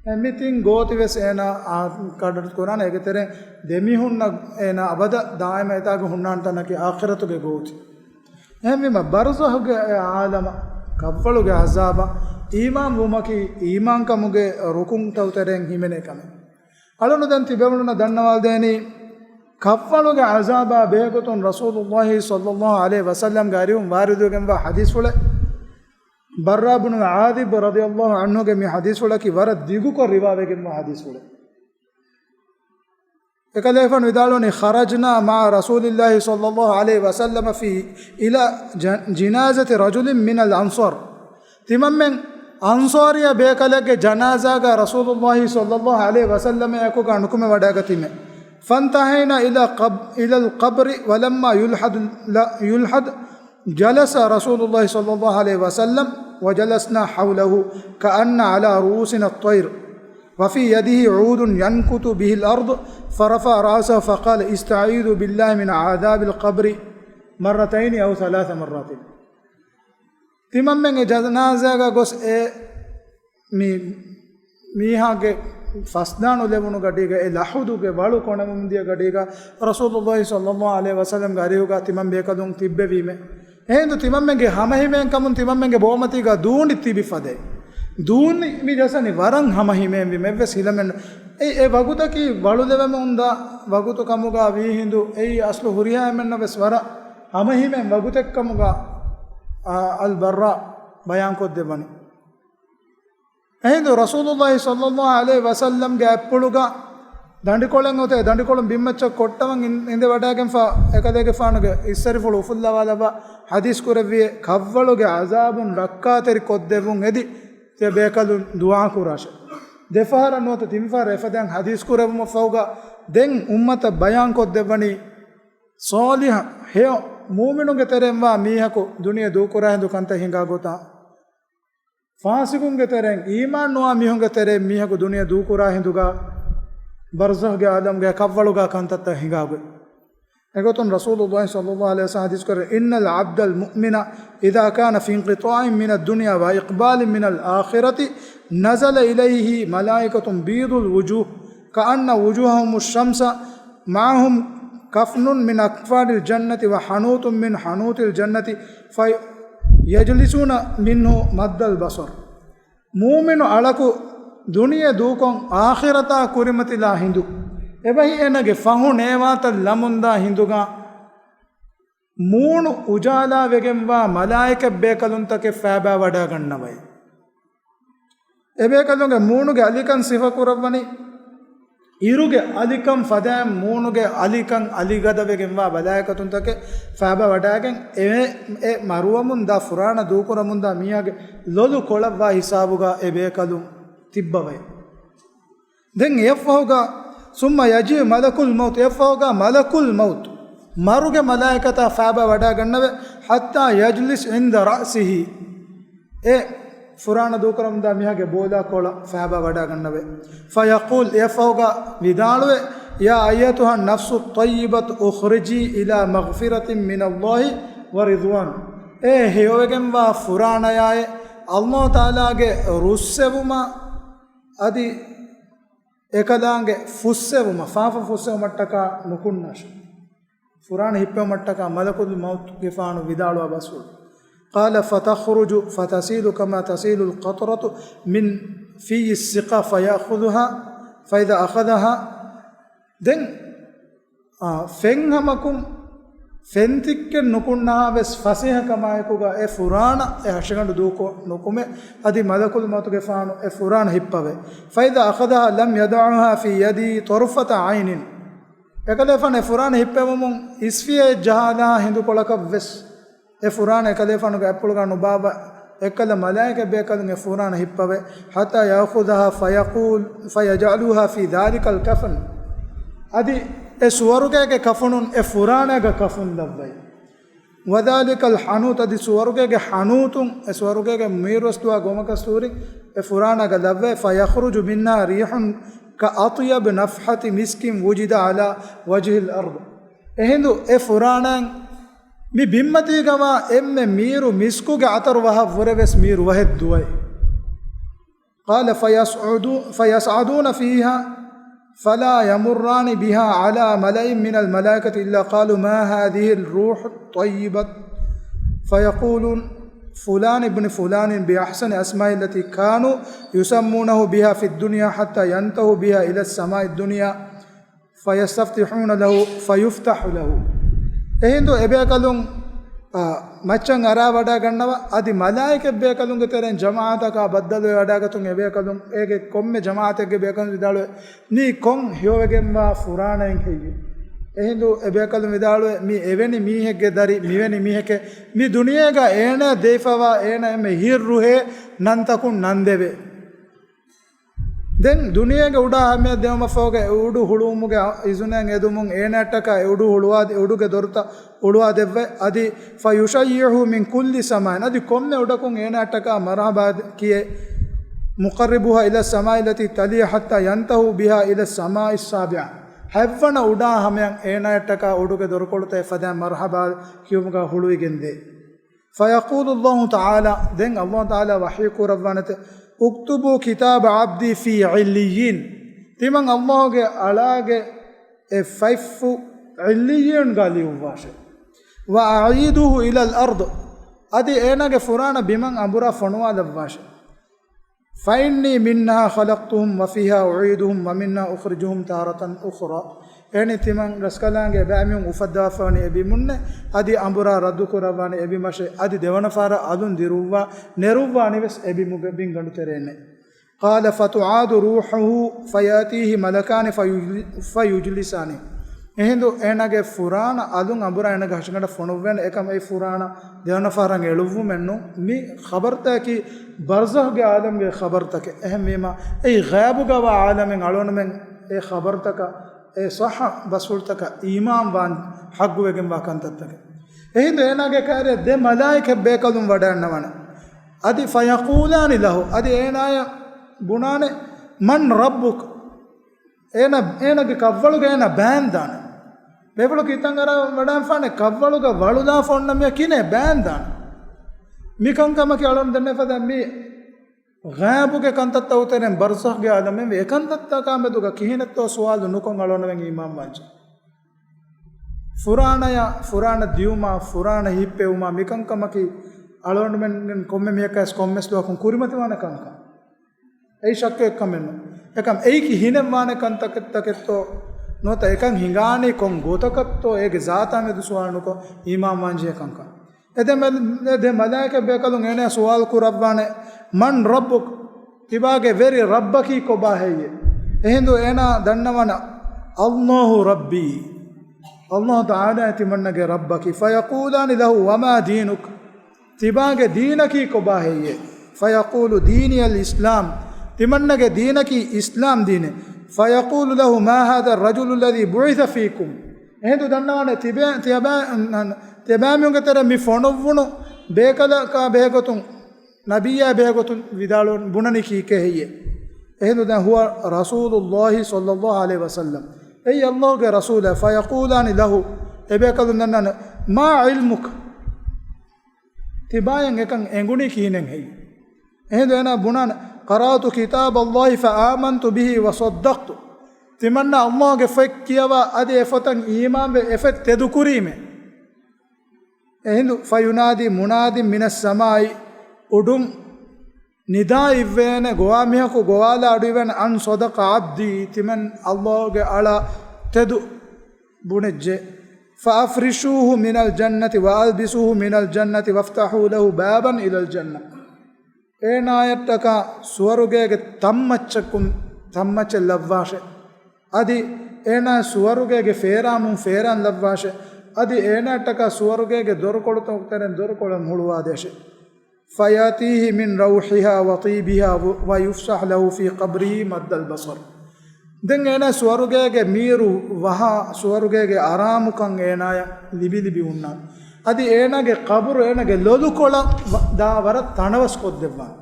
އެ މި ތިން ގޯތި ވެސް އޭނާ އާ ކަޑައް ކުރާނެ. އޭގެ ތެރެއިން ދެމި ހުންނަ އޭނާ އަބަދަށް ދާއިމަށް އެތާގަ ހުންނާން ތަނަކީ އާޚިރަތުގެ ގޯތި. އެހެންވީމަ ބަރްޒަޚުގެ އެ ޢާލަމަށް ކަށްވަޅުގެ ޢަޒާބަށް އީމާން ވުމަކީ އީމާންކަމުގެ ރުކުންތައް ތެރެއިން ހިމެނޭ ކަމެއް. އަޅުނު ދެން ތިބެވުނުންނަށް ދަންނަވާލަދޭނީ، ކަށްވަޅުގެ ޢަޒާބާ ބެހޭގޮތުން ރަސޫލުﷲ ޞައްލަﷲ ޢަލައިހި ވަސައްލަމްގެ އަރިހުން ވާރިދުވެގެންވާ ޙަދީޘްފުޅެއް. ބައްރާ ބުނު ޢާޒިބު ރަޟިޔަﷲ ޢަންހުގެ މި ޙަދީޘްފުޅަކީ ވަރަށް ދިގުކޮށް ރިވާވެގެންވާ ޙަދީޘްފުޅެއް. އެކަލޭގެފާނު ވިދާޅުވަނީ، خرجنا مع رسول الله صلى الله عليه وسلم في، إلى ج-، جنازة رجل من الأنصار. ތިމަންމެން އަންޞާރިއްޔާ ބޭކަލެއްގެ ޖަނާޒާގަ ރަސޫލުﷲ ޞައްލަﷲ ޢަލައިހި ވަސައްލަމަ އެކުގަ އަނުކުމެ ވަޑައިގަތީމެ. فانتهينا إلى قب-، إلى القبر ولما يلحد، لا يلحد، جلس رسول الله صلى الله عليه وسلم وجلسنا حوله كأن على رؤوسنا الطير، وفي يده عود ينكت به الأرض، فرفع رأسه فقال: استعيذوا بالله من عذاب القبر مرتين أو ثلاث مرات. ތިމަންމެން އެ ޖަނާޒާގަ ގޮސް އެ މި މީހާގެ ފަސްދާނު ލެވުނު ގަޑީގަ، އެ ލަޙުދުގެ ވަޅު ކޮނެމުން ދިޔަ ގަޑީގަ، ރަސޫލުﷲ ޞައްލަﷲ ޢަލައިހި ވަސައްލަމްގެ އަރިހުގަ ތިމަން ބޭކަލުން ތިއްބެވީމެ. އެހިނދު ތިމަންމެންގެ ހަމަހިމޭންކަމުން ތިމަންމެންގެ ބޯމަތީގަ ދޫނި ތިބި ފަދައިން. ދޫނި މި ޖައްސަނީ ވަރަށް ހަމަހިމޭންވީމެ އެއްވެސް ހިލަމެއް ނެތް. އެ، އެ ވަގުތަކީ ވަޅުލެވެމުންދާ ވަގުތު ކަމުގަ ވީހިނދު އެއީ އަސްލު ހުރިހާ އެންމެންނަށް ވެސް ވަރަށް ހަމަހިމޭން ވަގުތެއްކަމުގަ، އާ، އަލްބައްރާ ބަޔާންކޮށްދެއްވަނީ. އެހިނދު ރަސޫލުﷲ ޞައްލަﷲ ޢަލައިހި ވަސައްލަމްގެ އަތްޕުޅުގަ ދަނޑިކޮޅެއް އޮތޭ، ދަނޑިކޮޅުން ބިންމައްޗަށް ކޮށްޓަވަން އިން-، އިނދެވަޑައިގެންފަ އެކަލޭގެފާނުގެ އިސްއަރިފުޅު އުފުއްލަވާލައްވާ ޙަދީޘް ކުރެއްވިއޭ، ކަށްވަޅުގެ ޢަޒާބުން ރައްކާތެރި ކޮށްދެއްވުން އެދި ތިޔަ ބޭކަލުން ދުޢާ ކުރާށޭ. ދެފަހަރަށް ނުވަތަ ތިންފަހަރަށް އެފަދައިން ޙަދީޘް ކުރެއްވުމަށްފަހުގަ ދެން އުއްމަތަށް ބަޔާން ކޮށްދެއްވަނީ، ޞާލިޙަ ހެޔޮ މުއުމިނުންގެ ތެރެއިންވާ މީހަކު ދުނިޔެ ދޫކުރާ ހިނދު ކަންތައް ހިނގާ ގޮތާ، ފާސިޤުންގެ ތެރެއިން، އީމާން ނުވާ މީހުންގެ ތެރެއިން މީހަކު ދުނިޔެ ދޫކުރާ ހިނދުގަ، ބަރްޒަޚްގެ ޢާލަމްގަ ކަށްވަޅުގަ ކަންތައްތައް ހިނގާގޮތް. އެގޮތުން ރަސޫލުﷲ ޞައްލަﷲ ޢަލައިހި ވަސައްލަމް ޙަދީޘް ކުރޭ، إن العبد المؤمن إذا كان في انقطاع من الدنيا وإقبال من الآخرة نزل إليه ملائكة بيض الوجوه كأن وجوههم الشمس معهم كفن من أكفان الجنة وحنوط من حنوط الجنة فيجلسون منه مد البصر. މޫމިނު އަޅަކު ދުނިޔެ ދޫކޮށް އާޚިރަތާ ކުރިމަތިލާ ހިނދު، އެބަހީ އޭނަގެ ފަހު ނޭވާތައް ލަމުންދާ ހިނދުގަ، މޫނު އުޖާލާވެގެންވާ މަލާއިކަ ބޭކަލުންތަކެއް ފައިބާ ވަޑައިގަންނަވައި. އެބޭކަލުންގެ މޫނުގެ އަލިކަން ސިފަކުރައްވަނީ، އިރުގެ އަލިކަން ފަދައިން މޫނުގެ އަލިކަން އަލިގަދަވެގެންވާ މަލާއިކަތުންތަކެއް ފައިބާ ވަޑައިގެން އެ، އެ މަރުވަމުންދާ ފުރާނަ ދޫކުރަމުންދާ މީހާގެ ލޮލު ކޮޅަށްވާ ހިސާބުގަ އެ ބޭކަލުން ތިއްބަވައި. ދެން އެއަށްފަހުގަ، ثم يجيء ملك الموت، އެއަށްފަހުގަ މަލަކުލް މައުތު، މަރުގެ މަލާއިކަތާ ފައިބާ ވަޑައިގަންނަވެ، حتى يجلس عند رأسه، އެ ފުރާނަ ދޫކުރަމުންދާ މީހާގެ ބޯލާ ކޮޅަށް ފައިބާ ވަޑައިގަންނަވެ. فيقول، އެއަށްފަހުގަ ވިދާޅުވެ، يا أيتها النفس الطيبة اخرجي إلى مغفرة من الله ورضوان، އޭ ހެޔޮވެގެންވާ ފުރާނަޔާއޭ، ﷲ ތަޢާލާގެ ރުއްސެވުމަށް އަދި އެކަލާނގެ ފުއްސެވުމަށް، ފާފަ ފުއްސެވުމަށްޓަކާ ނުކުންނާށެވެ. ފުރާނަ ހިއްޕެވުމަށްޓަކާ މަލަކުލް މައުތުގެފާނު ވިދާޅުވާ ބަސްފުޅު. قال فتخرج فتسيل كما تسيل القطرة من في السقا فيأخذها، فإذا أخذها، ދެން އާ، ފެން ހަމަކުން ފެންތިއްކެއް ނުކުންނާ ވެސް ފަސޭހަކަމާއެކުގަ އެ ފުރާނަ އެ ހަށިގަނޑު ދޫކޮށް ނުކުމެ، އަދި މަލަކުލް މައުތުގެފާނު އެ ފުރާނަ ހިއްޕަވޭ. فإذا أخذها لم يدعها في يدي طرفة عين. އެކަލޭފާނު އެ ފުރާނަ ހިއްޕެވުމުން އިސްފިޔައެއް ޖަހާލާ ހިނދުކޮޅަކަށް ވެސް އެ ފުރާނަ އެކަލޭފާނުގެ އަތްޕުޅުގަ ނުބާއްވާ އެއްކަލަ މަލާއިކަ ބޭކަލުން އެ ފުރާނަ ހިއްޕަވޭ. حتى يأخذها فيقول، فيجعلها في ذلك الكفن. އަދި އެ ސުވަރުގޭގެ ކަފުނުން އެ ފުރާނައިގަ ކަފުން ލައްވައި. وذلك الحنوط، އަދި ސުވަރުގޭގެ ޙަނޫތުން، އެ ސުވަރުގޭގެ މީރުވެސް ދުވާ ގޮމަކަސް ތޫރި އެ ފުރާނައިގަ ލައްވައި. فيخرج منها ريح كأطيب نفحة مسك وجد على وجه الأرض. އެހިނދު އެ ފުރާނައިން މި ބިންމަތީގަވާ އެންމެ މީރު މިސްކުގެ އަތަރު ވަހަށް ވުރެ ވެސް މީރު ވަހެއް ދުވައި. قال فيصعد، فيصعدون فيها فلا يمران بها على ملأ من الملائكة إلا قالوا ما هذه الروح الطيبة، فيقولون فلان ابن فلان بأحسن أسماء التي كانوا يسمونه بها في الدنيا حتى ينتهوا بها إلى السماء الدنيا فيستفتحون له فيفتح له. އެހިނދު އެބޭކަލުން، އާ، މައްޗަށް އަރާ ވަޑައިގަންނަވާ، އަދި މަލާއިކަތް ބޭކަލުންގެ ތެރެއިން ޖަމާޢަތަކާ ބައްދަލުވެ ވަޑައިގަތުން އެބޭކަލުން އޭގެ ކޮންމެ ޖަމާޢަތެއްގެ ބޭކަލުން ވިދާޅުވެ، ނީ ކޮން ހެޔޮވެގެންވާ ފުރާނައެއް ހެއްޔެވެ؟ އެހިނދު އެބޭކަލުން ވިދާޅުވެ، މީ އެވެނި މީހެއްގެ ދަރި، މިވެނި މީހެކޭ، މި ދުނިޔޭގަ އޭނަ ދެވިފަވާ އޭނަ އެންމެ ހިތް ރުހޭ ނަންތަކުން ނަންދެވޭ. ދެން ދުނިޔޭގެ އުޑާ ހަމަޔަށް ދެވުމަށްފަހުގަ އެ އުޑު ހުޅުވުމުގެ އިޒުނައިން އެދުމުން އޭނައަށްޓަކާ އެ އުޑު ހުޅުވާ، އެ އުޑުގެ ދޮރުތައް ހުޅުވާ ދެއްވައި، އަދި فيشيعه من كل سماء، އަދި ކޮންމެ އުޑަކުން އޭނައަށްޓަކާ މަރުޙަބާ ކިޔޭ، مقربها إلى السماء التي تليها حتى ينتهوا بها إلى السماء السابعة، ހަތްވަނަ އުޑާ ހަމަޔަށް އޭނައަށްޓަކާ އުޑުގެ ދޮރުކޮޅުތައް އެފަދައިން މަރުޙަބާ ކިޔުމުގަ ހުޅުވިގެންދޭ. فيقول الله تعالى، ދެން ﷲ ތަޢާލާ ވަޙީ ކުރައްވާނެތެ، اكتبوا كتاب عبدي في عليين، ތިމަން ﷲ ގެ އަޅާގެ އެ ފަތްފުށް ޢިއްލިއްޔީންގަ ލިޔުއްވާށޭ. وأعيدوه إلى الأرض، އަދި އޭނާގެ ފުރާނަ ބިމަށް އަނބުރާ ފޮނުވާލައްވާށޭ. فإني منها خلقتهم وفيها أعيدهم ومنها أخرجهم تارة أخرى. އޭނި ތިމަން ރަސްކަލާނގެ އެބައިމީހުން އުފައްދަވާފަވަނީ އެބިމުންނޭ، އަދި އަނބުރާ ރައްދުކުރައްވާނީ އެބިމަށޭ، އަދި ދެވަނަ ފަހަރަށް އަލުން ދިރުއްވާ ނެރުއްވާނީ ވެސް އެބިމުގެ ބިންގަނޑު ތެރޭންނޭ. قال فتعاد روحه فيأتيه ملكان فيجل-، فيجلسانه. އެހިނދު އޭނާގެ ފުރާނަ އަލުން އަނބުރާ އޭނާގެ ހަށިގަނޑަށް ފޮނުއްވޭނެ، އެކަމް އެއީ ފުރާނަ ދެވަނަ ފަހަރަށް އެޅުއްވުމެއްނު. މި ޚަބަރުތަކަކީ ބަރްޒަޚްގެ ޢާލަމްގެ ޚަބަރުތަކެއް. އެހެންވީމަ، އެއީ ޣައިބުގަވާ ޢާލަމެއް. އަޅުގަނޑުމެން އެ ޚަބަރުތަކަށް، އެ ޞައްޙަ ބަސްފުޅުތަކަށް އީމާންވާން ޙައްޤުވެގެންވާ ކަންތައްތަކެއް. އެހިނދު އޭނާގެ ކައިރިއަށް ދެ މަލާއިކަތް ބޭކަލުން ވަޑައިގަންނަވާނެ. އަދި فيقولان له، އަދި އޭނާޔަށް ބުނާނެ، من ربك؟ އޭނަ، އޭނާގެ ކަށްވަޅުގަ އޭނަ ބައިންދާނެ. ބޭފުޅަކު ހިތަށް އަރާ ވަޑައިގަންނަވާނެ، ކަށްވަޅުގަ ވަޅުލާފަ އޮންނަ މީހާ ކިހިނެއް ބައިންދާނެ؟ މި ކަންކަމަކީ އަޅުގަނޑު ދެންނެވި ފަދަ މި ޣައިބުގެ ކަންތައްތައް އުތެރެން ބަރްޒަޚްގެ ޢާލަމެއް ވެ. އެ ކަންތައްތަކާ މެދުގަ ކިހިނެއްތޯ ސުވާލު ނުކޮށް އަޅުގަނޑުމެން އީމާންވާންޖެ. ފުރާނަޔާ، ފުރާނަ ދިޔުމާ، ފުރާނަ ހިއްޕެވުމާ، މިކަންކަމަކީ އަޅުގަނޑުމެން ކޮންމެ މީހަކަސް ކޮންމެސް ދުވަހަކުން ކުރިމަތިވާނެ ކަންކަން. އެއީ ޝައްކެއް ކަމެއްނު. އެކަމް އެއީކީ ހިނެއްވާނެ ކަންތަކެއްތަކެއްތޯ، ނުވަތަ އެކަން ހިނގާނީ ކޮން ގޮތަކަށްތޯ، އޭގެ ޒާތާ މެދު ސުވާލު ނުކޮށް އީމާންވާންޖެހޭ ކަންކަން. އެ ދެ މަ-، އެ ދެ މަލާއިކަ ބޭކަލުން އޭނާ ސުވާލު ކުރައްވާނެ، من ربك؟ ތިބާގެ ވެރި ރައްބަކީ ކޮބާ ހެއްޔޭ؟ އެހިނދު އޭނާ ދަންނަވާނެ، الله ربي. ﷲ ތަޢާލާ ތިމަންނަގެ ރައްބަކީ. فيقولان له وما دينك؟ ތިބާގެ ދީނަކީ ކޮބާ ހެއްޔޭ؟ فيقول ديني الإسلام. ތިމަންނަގެ ދީނަކީ އިސްލާމް ދީނޭ. فيقول له ما هذا الرجل الذي بعث فيكم؟ އެހިނދު ދަންނަވާނެ ތިބޭ-، ތިޔަބައި-، ތިޔަބައިމީހުންގެ ތެރޭ މި ފޮނުއްވުނު ބޭކަލަކާ ބެހޭގޮތުން، ނަބިއްޔާ ބެހޭގޮތުން ވިދާޅުވަން ބުނަނީ ކީކޭ ހެއްޔޭ؟ އެހިނދު ދެން هو رسول الله صلى الله عليه وسلم. އެއީ ﷲ ގެ ރަސޫލާ. فيقولان له، އެބޭކަލުން ދަންނަވާނެ، ما علمك؟ ތިބާޔަށް އެކަން އެނގުނީ ކިހިނެއް ހެއްޔޭ؟ އެހިނދު އޭނާ ބުނާނެ، قرأت كتاب الله فآمنت به وصدقت. ތިމަންނަ ﷲ ގެ ފޮތް ކިޔަވާ އަދި އެ ފޮތަށް އީމާންވެ އެ ފޮތް ތެދުކުރީމޭ. އެހިނދު فينادي مناد من السماء، އުޑުން ނިދާ އިއްވޭނެ، ގޮވާ މީހަކު ގޮވާލާ އަޑުއިވޭނެ، أن صدق عبدي، ތިމަން ﷲ ގެ އަޅާ ތެދު ބުނެއްޖެ، فأفرشوه من الجنة وألبسوه من الجنة وافتحوا له بابا إلى الجنة. އޭނާޔަށްޓަކާ ސުވަރުގޭގެ ތަންމައްޗަކުން ތަންމައްޗެއް ލައްވާށެ. އަދި އޭނާ ސުވަރުގޭގެ ފޭރާމުން ފޭރާން ލައްވާށެ. އަދި އޭނާއަށްޓަކާ ސުވަރުގޭގެ ދޮރުކޮޅުތަކުގެ ތެރެއިން ދޮރުކޮޅެއް ހުޅުވާދޭށެ. فيأتيه من روحها وطيبها ويفسح له في قبره مد البصر. ދެން އޭނާ ސުވަރުގޭގެ މީރު ވަހާ ސުވަރުގޭގެ އަރާމުކަން އޭނާޔަށް ލިބިލިބި ހުންނާނެ. އަދި އޭނާގެ ޤަބުރު އޭނާގެ ލޮލުކޮޅަށް ވަ-، ދާ ވަރަށް ތަނަވަސް ކޮށްދެއްވާނެ.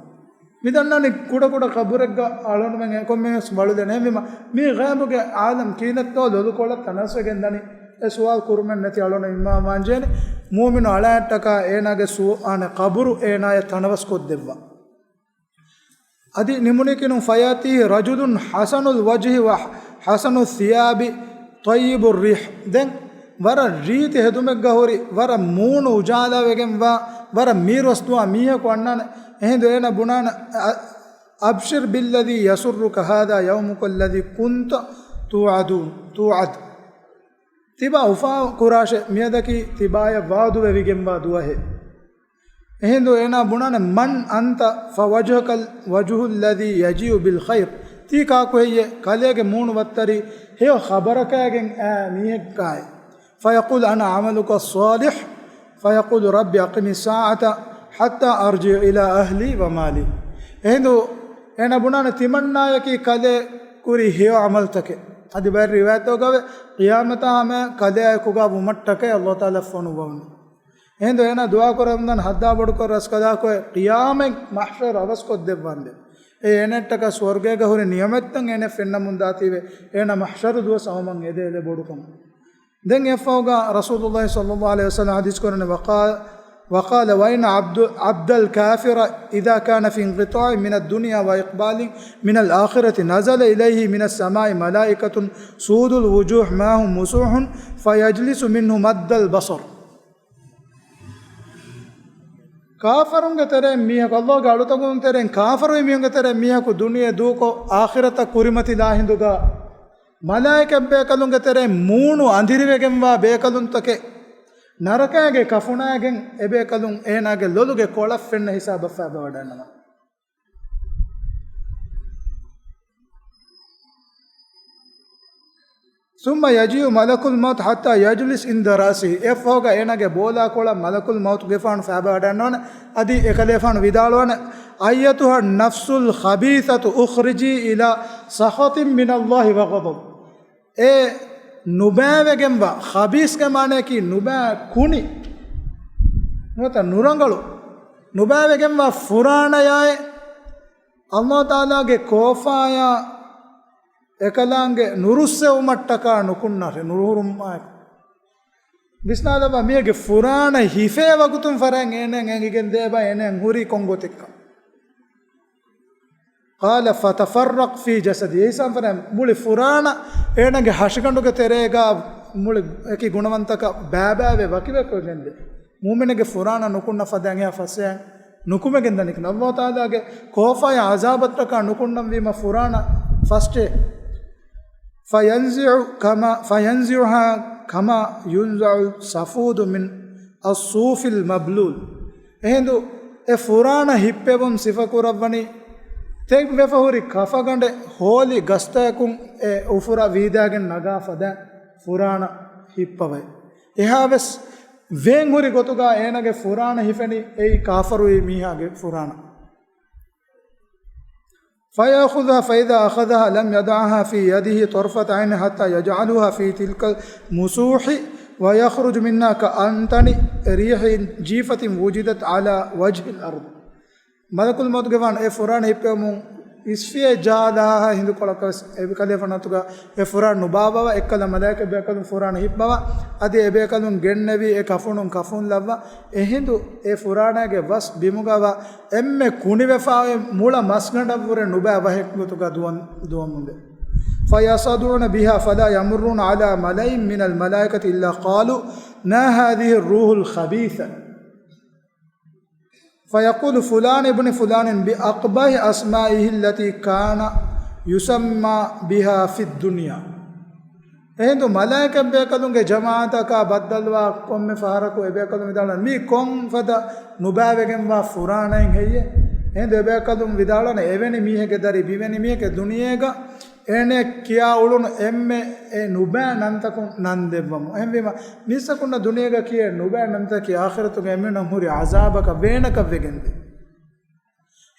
މި ދަންނަވަނީ ކުޑަކުޑަ ޤަބުރެއްގަ އަޅުންމެން އެކޮންމެވެސް މަޅުލެން. އެހެންވީމަ މީ ޣައިބުގެ ޢާލަމް ކީނެއްތޯ ލޮލުކޮޅަށް ތަނަވަސްވެގެން ދަނީ. އެ ސުވާލު ކުރުމެއް ނެތި އަޅުން އިމާމާން ޖޭނެ. މުއުމިނު އަޅާއަށްޓަކާ އޭނާގެ ސު-، އާނެ ޤަބުރު އޭނާޔަށް ތަނަވަސް ކޮށްދެއްވާ. އަދި ނިމުނީކީނު، فيأتيه رجل حسن الوجه وحسن الثياب طيب الريح. ދެން ވަރަށް ރީތި ހެދުމެއްގަ ހުރި، ވަރަށް މޫނު އުޖާލާވެގެންވާ، ވަރަށް މީރުވަސް ދުވާ މީހަކު އަންނާނެ. އެހިނދު އޭނަ ބުނާނެ، أبشر بالذي يسرك هذا يومك الذي كنت توعد، توعد. ތިބާ އުފާ ކުރާށޭ، މިއަދަކީ ތިބާޔަށް ވާދުވެވިގެންވާ ދުވަހެއް. އެހިނދު އޭނާ ބުނާނެ، من أنت؟ فوجهك الوجه الذي يجيء بالخير. ތީ ކާކު ހެއްޔޭ؟ ކަލޭގެ މޫނު ވައްތަރި ހެޔޮ ޚަބަރަކާގެން އާ މީހެއްކާއެ. فيقول أنا عملك الصالح. فيقول رب أقم الساعة حتى أرجع إلى أهلي ومالي. އެހިނދު އޭނާ ބުނާނެ، ތިމަންނާޔަކީ ކަލޭ ކުރި ހެޔޮ ޢަމަލުތަކެއް. އަދި ބައެއް ރިވާޔަތްތަކުގަވެ، ޤިޔާމަތާ ހަމަ ކަލެއާއެކުގަ ވުމަށްޓަކައި ﷲ ތަޢާލާ ފޮނުއްވަވަނީ. އެހިނދު އޭނާ ދުޢާ ކުރަމުންދާން، ޙައްދާ ބޮޑުކޮށް ރަސްކަލާކޮއެ، ޤިޔާމަތް މަޙްޝަރު އަވަސްކޮށްދެއްވާނދޭ. އެ އޭނައަށްޓަކާ ސުވަރުގޭގަ ހުރި ނިޢުމަތްތައް އޭނަ ފެންނަމުން ދާތީވެ، އޭނަ މަޙްޝަރު ދުވަސް އައުމަށް އެދޭލެ ބޮޑުކަމުން. ދެން އެއަށްފަހުގަ ރަސޫލުﷲ ޞައްލަﷲ ޢަލައިހި ވަސައްލަމަ ޙަދީޘް ކުރަނީ، وقال، وقال، وإن عبد، عبد الكافر إذا كان في انقطاع من الدنيا وإقبال من الآخرة نزل إليه من السماء ملائكة سود الوجوه معهم مسوح فيجلس منه مد البصر. ކާފަރުންގެ ތެރެއިން މީހަކު، ﷲ ގެ އަޅުތަކުން ތެރެއިން ކާފަރުވި މީހުންގެ ތެރެއިން މީހަކު ދުނިޔެ ދޫކޮށް، އާޚިރަތަށް ކުރިމަތިލާ ހިނދުގަ، މަލާއިކަތް ބޭކަލުންގެ ތެރެއިން މޫނު އަނދިރިވެގެންވާ ބޭކަލުންތަކެއް، ނަރަކައިގެ ކަފުނާގެން އެބޭކަލުން އޭނާގެ ލޮލުގެ ކޮޅަށް ފެންނަ ހިސާބަށް ފައިބަވަޑައިންނަވާ. ثم يجيء ملك الموت حتى يجلس عند رأسه. އެއަށްފަހުގަ އޭނާގެ ބޯލާކޮޅަށް މަލަކުލް މައުތުގެފާނު ފައިބަވަޑައިންނަވާނެ. އަދި އެކަލޭފާނު ވިދާޅުވާނެ، أيتها النفس الخبيثة اخرجي إلى سخط من الله وغضب. އޭ ނުބައިވެގެންވާ، ޚަބީސްގެ މާނަޔަކީ ނުބައި ކުނި، ނުވަތަ ނުރަނގަޅު، ނުބައިވެގެންވާ ފުރާނަޔާއޭ، ﷲ ތަޢާލާގެ ކޯފާޔާ އެކަލާނގެ ނުރުއްސެވުމަށްޓަކާ ނުކުންނާށޭ، ނުރުހުރުމާއެކު. ވިސްނާލަބަ، މީހެއްގެ ފުރާނަ ހިފޭ ވަގުތުން ފަރާތް އޭނައަށް އެނގިގެން ދޭބަ، އޭނައަށް ހުރީ ކޮން ގޮތެއްކަން. قال فتفرق في جسده. އެހިސާބުން މުޅި ފުރާނަ އޭނަގެ ހަށިގަނޑުގެ ތެރޭގަ މުޅި އެކި ގުނަވަންތަކަށް ބައިބައިވެ ވަކިވަކިވެގެންދޭ. މުއުމިނެއްގެ ފުރާނަ ނުކުންނަ ފަދައިން އެއާ ފަސޭހައިން ނުކުމެގެން ދަނިކިން. ﷲ ތަޢާލާގެ ކޯފާޔާ ޢަޒާބަށްޓަކާ ނުކުންނަންވީމަ ފުރާނަ ފަސްޓޭ. فينزع كما، فينزعها كما ينزع السفود من الصوف المبلول. އެހިނދު އެ ފުރާނަ ހިއްޕެވުން ސިފަކުރައްވަނީ، ތެތްވެފަ ހުރި ކަފަގަނޑެއް ހޯލި ގަސްތަކުން އެ އުފުރަށް ވީދާގެން ނަގާ ފަދަ ފުރާނަ ހިއްޕަވައި. އެހާވެސް ވޭންހުރި ގޮތުގަ އޭނަގެ ފުރާނަ ހިފެނީ އެއީ ކާފަރުވި މީހާގެ ފުރާނަ. فيأخذها، فإذا أخذها لم يدعها في يده طرفة عين حتى يجعلها في تلك المسوح ويخرج منها كأنتن ريح جيفة وجدت على وجه الأرض. މަލަކުލް މައުތުގެފާނު އެ ފުރާނަ ހިއްޕެވުމުން އިސްފިޔޭ ޖާލާހާ ހިނދުކޮޅަކަށް ވެސް އެކަލޭފާނު އަތުގަ އެ ފުރާނަ ނުބާއްވަވާ، އެއްކަލަ މަލާއިކަ ބޭކަލުން ފުރާނަ ހިއްޕަވާ، އަދި އެ ބޭކަލުން ގެންނެވި އެ ކަފުނުން ކަފުން ލައްވާ، އެހިނދު އެ ފުރާނައިގެ ވަސް ބިމުގަވާ އެންމެ ކުނިވެފާވި މުޅަ މަސްގަނޑަށްވުރެ ނުބައި ވަހެއް ގޮތުގަ ދުވަން، ދުވަމުންދެ. فيصعدون بها فلا يمرون على ملأ من الملائكة إلا قالوا ما هذه الروح الخبيثة. فيقول فلان ابن فلان بأقبح أسمائه التي كان يسمى بها في الدنيا. އެހިނދު މަލާއިކަތް ބޭކަލުންގެ ޖަމާޢަތަކާ ބައްދަލުވާ ކޮންމެ ފަހަރަކު އެބޭކަލުން ވިދާޅުވަނީ، މީ ކޮން ފަދަ ނުބައިވެގެންވާ ފުރާނައެއް ހެއްޔޭ؟ އެހިނދު އެބޭކަލުން ވިދާޅުވަނީ، އެވެނި މީހެއްގެ ދަރި ބިވެނި މީހެކޭ ދުނިޔޭގަ އޭނަ ކިޔާ އުޅުނު އެންމެ އެ ނުބައި ނަންތަކުން ނަން ދެއްވަމު. އެހެންވީމަ، މީސްތަކުންނަށް ދުނިޔޭގަ ކިޔޭ ނުބައި ނަންތަކީ އާޚިރަތުގަ އެމީހުންނަށް ހުރި ޢަޒާބަކަށް ވޭނަކަށް ވެގެންދޭ.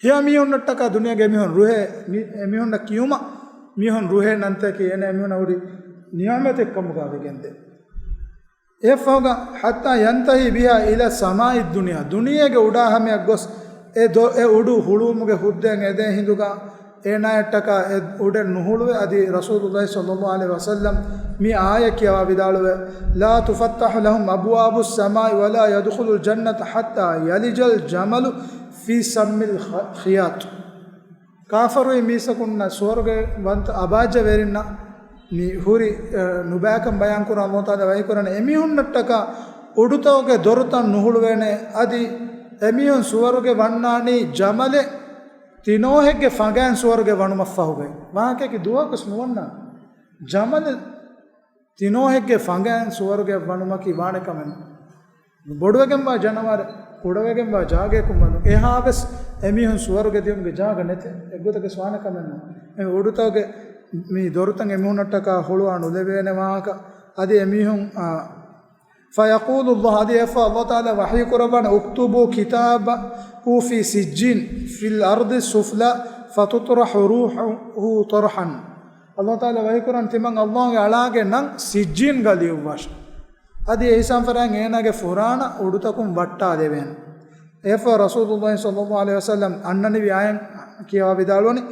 ހެޔޮ މީހުންނަށްޓަކާ ދުނިޔޭގެ މީހުން ރުހޭ، މި-، އެމީހުންނަށް ކިޔުމަށް މީހުން ރުހޭ ނަންތަކީ އޭނަ އެމީހުންނަށް ހުރި ނިޢުމަތެއް ކަމުގަ ވެގެންދޭ. އެއަށްފަހުގަ، حتى ينتهي بها إلى سماء الدنيا، ދުނިޔޭގެ އުޑާ ހަމަޔަށް ގޮސް، އެ ދޮ-، އެ އުޑު ހުޅުވުމުގެ ހުއްދައިން އެދޭ ހިނދުގަ، އޭނާއަށްޓަކާ އެ އުޑެއް ނުހުޅުވޭ. އަދި ރަސޫލުﷲ ޞައްލަﷲު ޢަލައިހި ވަސައްލަމް މި އާޔަތް ކިޔަވާ ވިދާޅުވޭ، لا تفتح لهم أبواب السماء ولا يدخلوا الجنة حتى يلج الجمل في سم الخياط. ކާފަރުވި މީސްތަކުންނަށް ސުވަރުގެ ވަންތަ އަބާއްޖަ ވެރިންނަށް މި ހުރި، އަ، ނުބައިކަން ބަޔާންކުރާ އަލްލާހު ތަޢާލާ ވަޙީކުރަނީ، އެމީހުންނަށްޓަކާ އުޑުތަކުގެ ދޮރުތައް ނުހުޅުވޭނެ، އަދި އެމީހުން ސުވަރުގެ ވަންނާނީ ޖަމަލެއް ތިނޯހެއްގެ ފަނގައިން ސުވަރުގެ ވަނުމަށްފަހުގައި. ވާހަކައަކީ ދުވަހަކުވެސް ނުވަންނާނެ. ޖަމަލެއް ތިނޯހެއްގެ ފަނގައިން ސުވަރުގެ ވަނުމަކީ ވާނެ ކަމެއް ނޫން. ބޮޑުވެގެންވާ ޖަނަވާރެއް ކުޑަވެގެންވާ ޖާގަޔަކުން ވަން އެހާވެސް އެމީހުން ސުވަރުގެ ދިޔުމުގެ ޖާގަ ނެތޭ. އެއްގޮތަކަށް ވާނެ ކަމެއް ނޫން. އެ އުޑުތަކުގެ މި ދޮރުތައް އެމީހުންނަށްޓަކާ ހުޅުވާ ނުލެވޭނެ ވާހަކަ. އަދި އެމީހުން، އާ، فيقول الله، އަދި އެއަށްފަހު އަލްލާހު ތަޢާލާ ވަޙީކުރައްވާނެ، اكتبوا كتابه في سجين في الأرض السفلى فتطرح روحه طرحا. އަލްލާހު ތަޢާލާ ވަޙީކުރަން ތިމަން އަލްލާހުގެ އަޅާގެ ނަން ސިއްޖީންގަ ލިޔުއްވާށި. އަދި އެ ހިސާބުން ފަރާތް އޭނާގެ ފުރާނަ އުޑުތަކުން ވައްޓާލެވޭނެ. އެއަށްފަހު ރަސޫލުﷲ ޞައްލަﷲު ޢަލައިހި ވަސައްލަމް އަންނަނިވި އާޔަތް ކިޔަވާ ވިދާޅުވަނީ،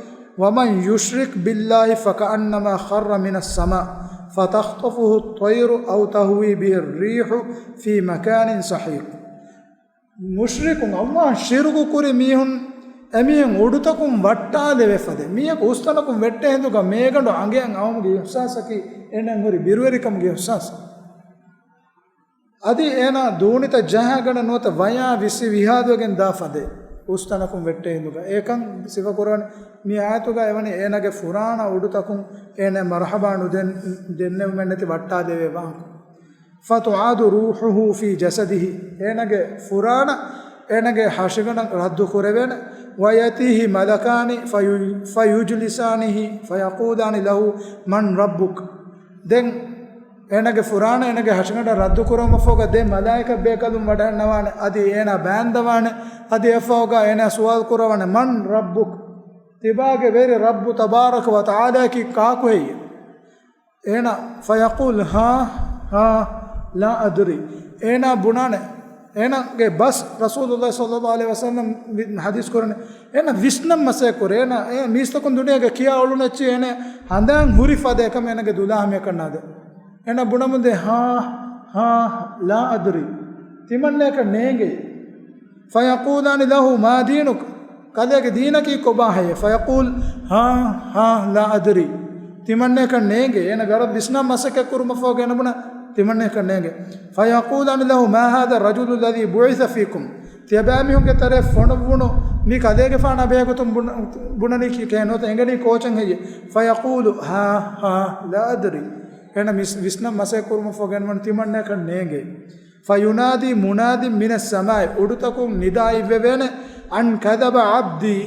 ومن يشرك بالله فكأنما خر من السماء فتخطفه الطير أو تهوي به الريح في مكان سحيق. މުޝްރިކުން، އަލްލާހަށް ޝިރުކު ކުރި މީހުން، އެމީހުން އުޑުތަކުން ވައްޓާލެވޭ ފަދަ. މީހަކު އުސްތަނަކުން ވެއްޓޭ ހިނދުގަ މޭގަނޑު އަނގަޔަށް އައުމުގެ އިޙްސާސަކީ އޭނަ ހުރި ބިރުވެރިކަމުގެ އިޙްސާސް. އަދި އޭނާ ދޫނިތައް ޖަހާގަނޑަށް ނުވަތަ ވަޔާ ވިސި ވިހާދުވެގެން ދާ ފަދަ އުސްތަނަކުން ވެއްޓޭ ހިނދުގަ. އެކަން ސިފަކުރަން މި އާޔަތުގަ އެވަނީ އޭނާގެ ފުރާނަ އުޑުތަކުން އޭނާ މަރުޙަބާ ނުދެން، ދެންނެވުމެއް ނެތި ވައްޓާލެވޭ ވާހަކަ. فتعاد روحه في جسده، އޭނާގެ ފުރާނަ އޭނާގެ ހަށިގަނޑަށް ރައްދު ކުރެވޭނެ. ويأتيه ملكان في-، فيجلسانه فيقولان له من ربك. ދެން އޭނާގެ ފުރާނަ އޭނާގެ ހަށިގަނޑަށް ރައްދު ކުރުމަށްފަހުގަ ދެ މަލާއިކަ ބޭކަލުން ވަޑައިންނަވާނެ. އަދި އޭނާ ބާންދަވާނެ. އަދި އެއަށްފަހުގަ އޭނާ ސުވާލު ކުރައްވާނެ، من ربك؟ ތިބާގެ ވެރި ރައްބު ތަބާރަކަ ވަ ތަޢާލާއަކީ ކާކު ހެއްޔޭ؟ އޭނާ، فيقول ها ها لا أدري. އޭނާ ބުނާނެ، އޭނާގެ ބަސް ރަސޫލުﷲ ޞައްލަﷲު ޢަލައިހި ވަސައްލަމް ވި-، ޙަދީޘް ކުރަނީ، އޭނާ ވިސްނަން މަސައްކަތް ކުރޭ. އޭނާ އެ މީސްތަކުން ދުނިޔޭގަ ކިޔާ އުޅުނު އެއްޗެއް އޭނާ ހަނދާން ހުރި ފަދަ އެކަމަށް އޭނާގެ ދުލާ ހަމަޔަކަށް ނާދޭ. އޭނާ ބުނަމުންދޭ، ހާ ހާ لا أدري. ތިމަންނަޔަކަށް ނޭނގޭ. فيقولان له ما دينك؟ ކަލޭގެ ދީނަކީ ކޮބާ ހެއްޔޭ؟ فيقول ها ها لا أدري. ތިމަންނަޔަކަށް ނޭނގޭ. އޭނަ ގަރަށް ވިސްނާ މަސައްކަތް ކުރުމަށްފަހު އޭނަ ބުނާ، ތިމަންނަޔަކަށް ނޭނގޭ. فيقولان له ما هذا الرجل الذي بعث فيكم؟ ތިޔަބައިމީހުންގެ ތެރޭ ފޮނުއްވުނު މި ކަލޭގެފާނާ ބެހޭގޮތުން ބުނ-، ބުނަނީ ކި-، ކޭ ނުވަތަ އެނގެނީ ކޯޗެއް ހެއްޔޭ؟ فيقول ها ها لا أدري. އޭނަ ވިސް-، ވިސްނަން މަސައްކަތް ކުރުމަށްފަހު އޭނަ ބުނާ ތިމަންނަޔަކަށް ނޭނގޭ. فينادي مناد من السماء، އުޑުތަކުން ނިދާ އިއްވެވޭނެ، أن كذب عبدي،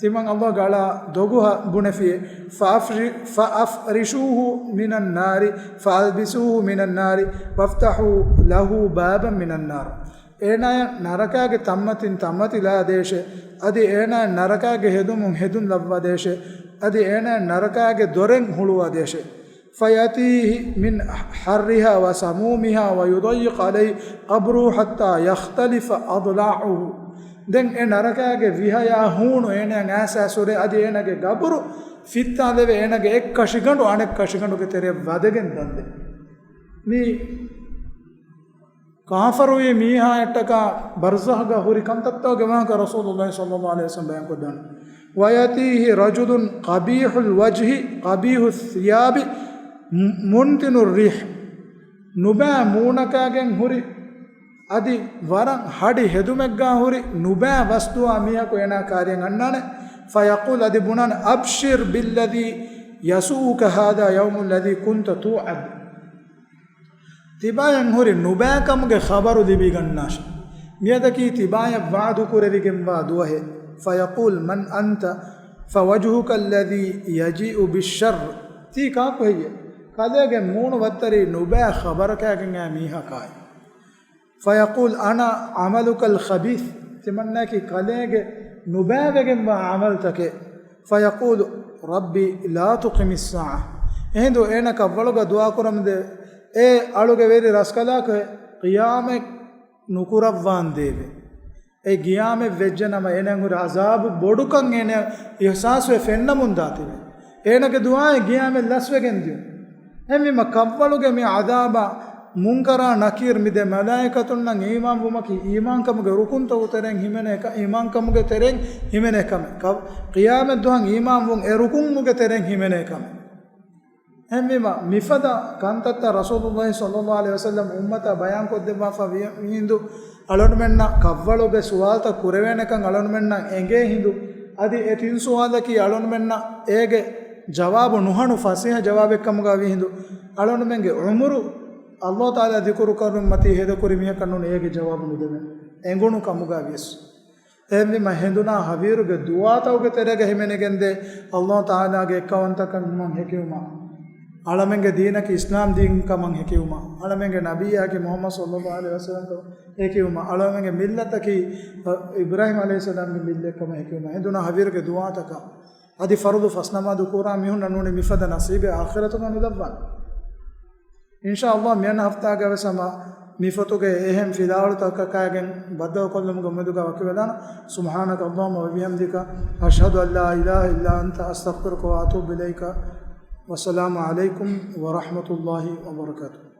ތިމަން އަލްލާހުގެ އަޅާ ދޮގު ހަ-، ބުނެފިއޭ، فأفر-، فأفرشوه من النار، فألبسوه من النار، وافتحوا له بابا من النار. އޭނާޔަށް ނަރަކާގެ ތަންމަތިން ތަންމަތި ލައިދޭށޭ، އަދި އޭނާޔަށް ނަރަކާގެ ހެދުމުން ހެދުން ލައްވަދޭށޭ، އަދި އޭނާޔަށް ނަރަކާގެ ދޮރެއް ހުޅުވަދޭށޭ. فيأتيه من حرها وسمومها ويضيق عليه قبره حتى يختلف أضلاعه. ދެން އެ ނަރަކާގެ ވިހަޔާ ހޫނު އޭނައަށް އައިސް އައިސް ހުރޭ، އަދި އޭނަގެ ގަބުރު ފިއްތާލެވޭ، އޭނަގެ އެއް ކަށިގަނޑު އަނެއް ކަށިގަނޑުގެ ތެރެއަށް ވަދެގެން ދަންދެން. މި ކާފަރުވި މީހާއަށްޓަކާ ބަރްޒަޚްގަ ހުރި ކަންތައްތަކުގެ ވާހަކަ ރަސޫލުﷲ ޞައްލަﷲު ޢަލައިހި ވަސައްލަމް ބަޔާންކޮށްދާނެ. ويأتيه رجل قبيح الوجه قبيح الثياب منتن الريح. ނުބައި މޫނަކާގެން ހުރި، އަދި ވަރަށް ހަޑި ހެދުމެއްގާ ހުރި ނުބައި ވަސްދުވާ މީހަކު އޭނާ ކާރިއަށް އަންނާނެ. فيقول، އަދި ބުނާނެ، أبشر بالذي يسوءك هذا يوم الذي كنت توعد. ތިބާޔަށް ހުރި ނުބައިކަމުގެ ޚަބަރު ލިބިގަންނާށި. މިއަދަކީ ތިބާޔަށް ވަޢުދު ކުރެވިގެންވާ ދުވަހެއް. فيقول من أنت؟ فوجهك الذي يجيء بالشر. ތީ ކާކު ހެއްޔޭ؟ ކަލޭގެ މޫނު ވައްތަރީ ނުބައި ޚަބަރަކާގެން އައި މީހާ ކާއެއް؟ فيقول أنا عملك الخبيث. ތިމަންނައަކީ ކަލޭގެ ނުބައިވެގެންވާ ޢަމަލުތަކެއް. فيقول رب لا تقم الساعة. އެހިނދު އޭނަ ކަށްވަޅުގަ ދުޢާ ކުރަމުންދޭ، އޭ އަޅުގެ ވެރި ރަސްކަލާކޮ، ޤިޔާމަތް ނުކުރައްވާންދޭވެ. އެ ޤިޔާމަތް ވެއްޖެނަމަ އޭނައަށް ހުރި ޢަޛާބު ބޮޑުކަން އޭނަ އިޙްސާސްވެ ފެންނަމުން ދާތީވެ. އޭނަގެ ދުޢާއެއް ޤިޔާމަތް ލަސްވެގެން ދިޔުން. އެހެންވީމަ ކަށްވަޅުގެ މި ޢަޛާބާ މުންކަރާ ނަކީރް މި ދެ މަލާއިކަތުންނަށް އީމާންވުމަކީ އީމާންކަމުގެ ރުކުންތަކުގެ ތެރެއިން ހިމެނޭ ކަ-، އީމާންކަމުގެ ތެރެއިން ހިމެނޭ ކަމެއް. ކަ-، ޤިޔާމަތް ދުވަހަށް އީމާންވުން އެ ރުކުންމުގެ ތެރެއިން ހިމެނޭ ކަމެއް. އެހެންވީމަ މިފަދަ ކަންތައްތައް ރަސޫލުﷲ ޞައްލަﷲ ޢަލައިހި ވަސައްލަމް އުއްމަތާ ބަޔާންކޮށްދެއްވާފަ ވި-، ވިހިނދު އަޅުންމެންނަށް ކަށްވަޅުގެ ސުވާލުތައް ކުރެވޭނެކަން އަޅުންމެންނަށް އެނގޭ ހިނދު، އަދި އެ ތިން ސުވާލަކީ އަޅުންމެންނަށް އޭގެ ޖަވާބު ނުހަނު ފަސޭހަ ޖަވާބެއްކަމުގަ ވީހިނދު، އަޅުންމެންގެ ޢުމުރު ﷲ ތަޢާލާ ޛިކުރު ކުރުން މަތީ ހޭދަކުރި މީހަކަށް ނޫން އޭގެ ޖަވާބު ނުދެވޭނެ އެނގުނު ކަމުގަ ވިޔަސް. އެހެންވީމަ ހެނދުނާ ހަވީރުގެ ދުޢާތަކުގެ ތެރޭގަ ހިމެނިގެންދޭ ﷲ ތަޢާލާގެ އެއްކައުވަންތަކަމަށް ހެކިވުމަށް، އަޅަމެންގެ ދީނަކީ އިސްލާމް ދީން ކަމަށް ހެކިވުމަށް، އަޅަމެންގެ ނަބިއްޔާއަކީ މުޙައްމަދު ޞައްލަﷲ ޢަލައިހި ވަސައްލަމް ކަމަށް ހެކިވުމަށް، އަޅަމެންގެ މިއްލަތަކީ އިބްރާހީމް ޢަލައިހިއްސަލާމްގެ މިއްލަތް ކަމަށް ހެކިވުމަށް، ހެނދުނާ ހަވީރުގެ ދުޢާތަކަށް އަދި ފަރުޟު ފަސް ނަމާދު ކުރާ މީހުންނަށް ނޫނީ މިފަދަ ނަސީބެއް އާޚިރަތުގަ ނުލައްވާނެ. އިންޝާﷲ މިއަންނަ ހަފްތާގަ ވެސް ހަމަ މި ފޮތުގެ އެހެން ފިލާވަޅުތަކަކާގެން ބައްދަލުކޮށްލުމުގެ އުއްމީދުގަ ވަކިވެލާނަން. سبحانك اللهم وبحمدك، أشهد أن لا إله إلا أنت، أستغفرك وأتوب إليك. والسلام عليكم ورحمة الله وبركاته.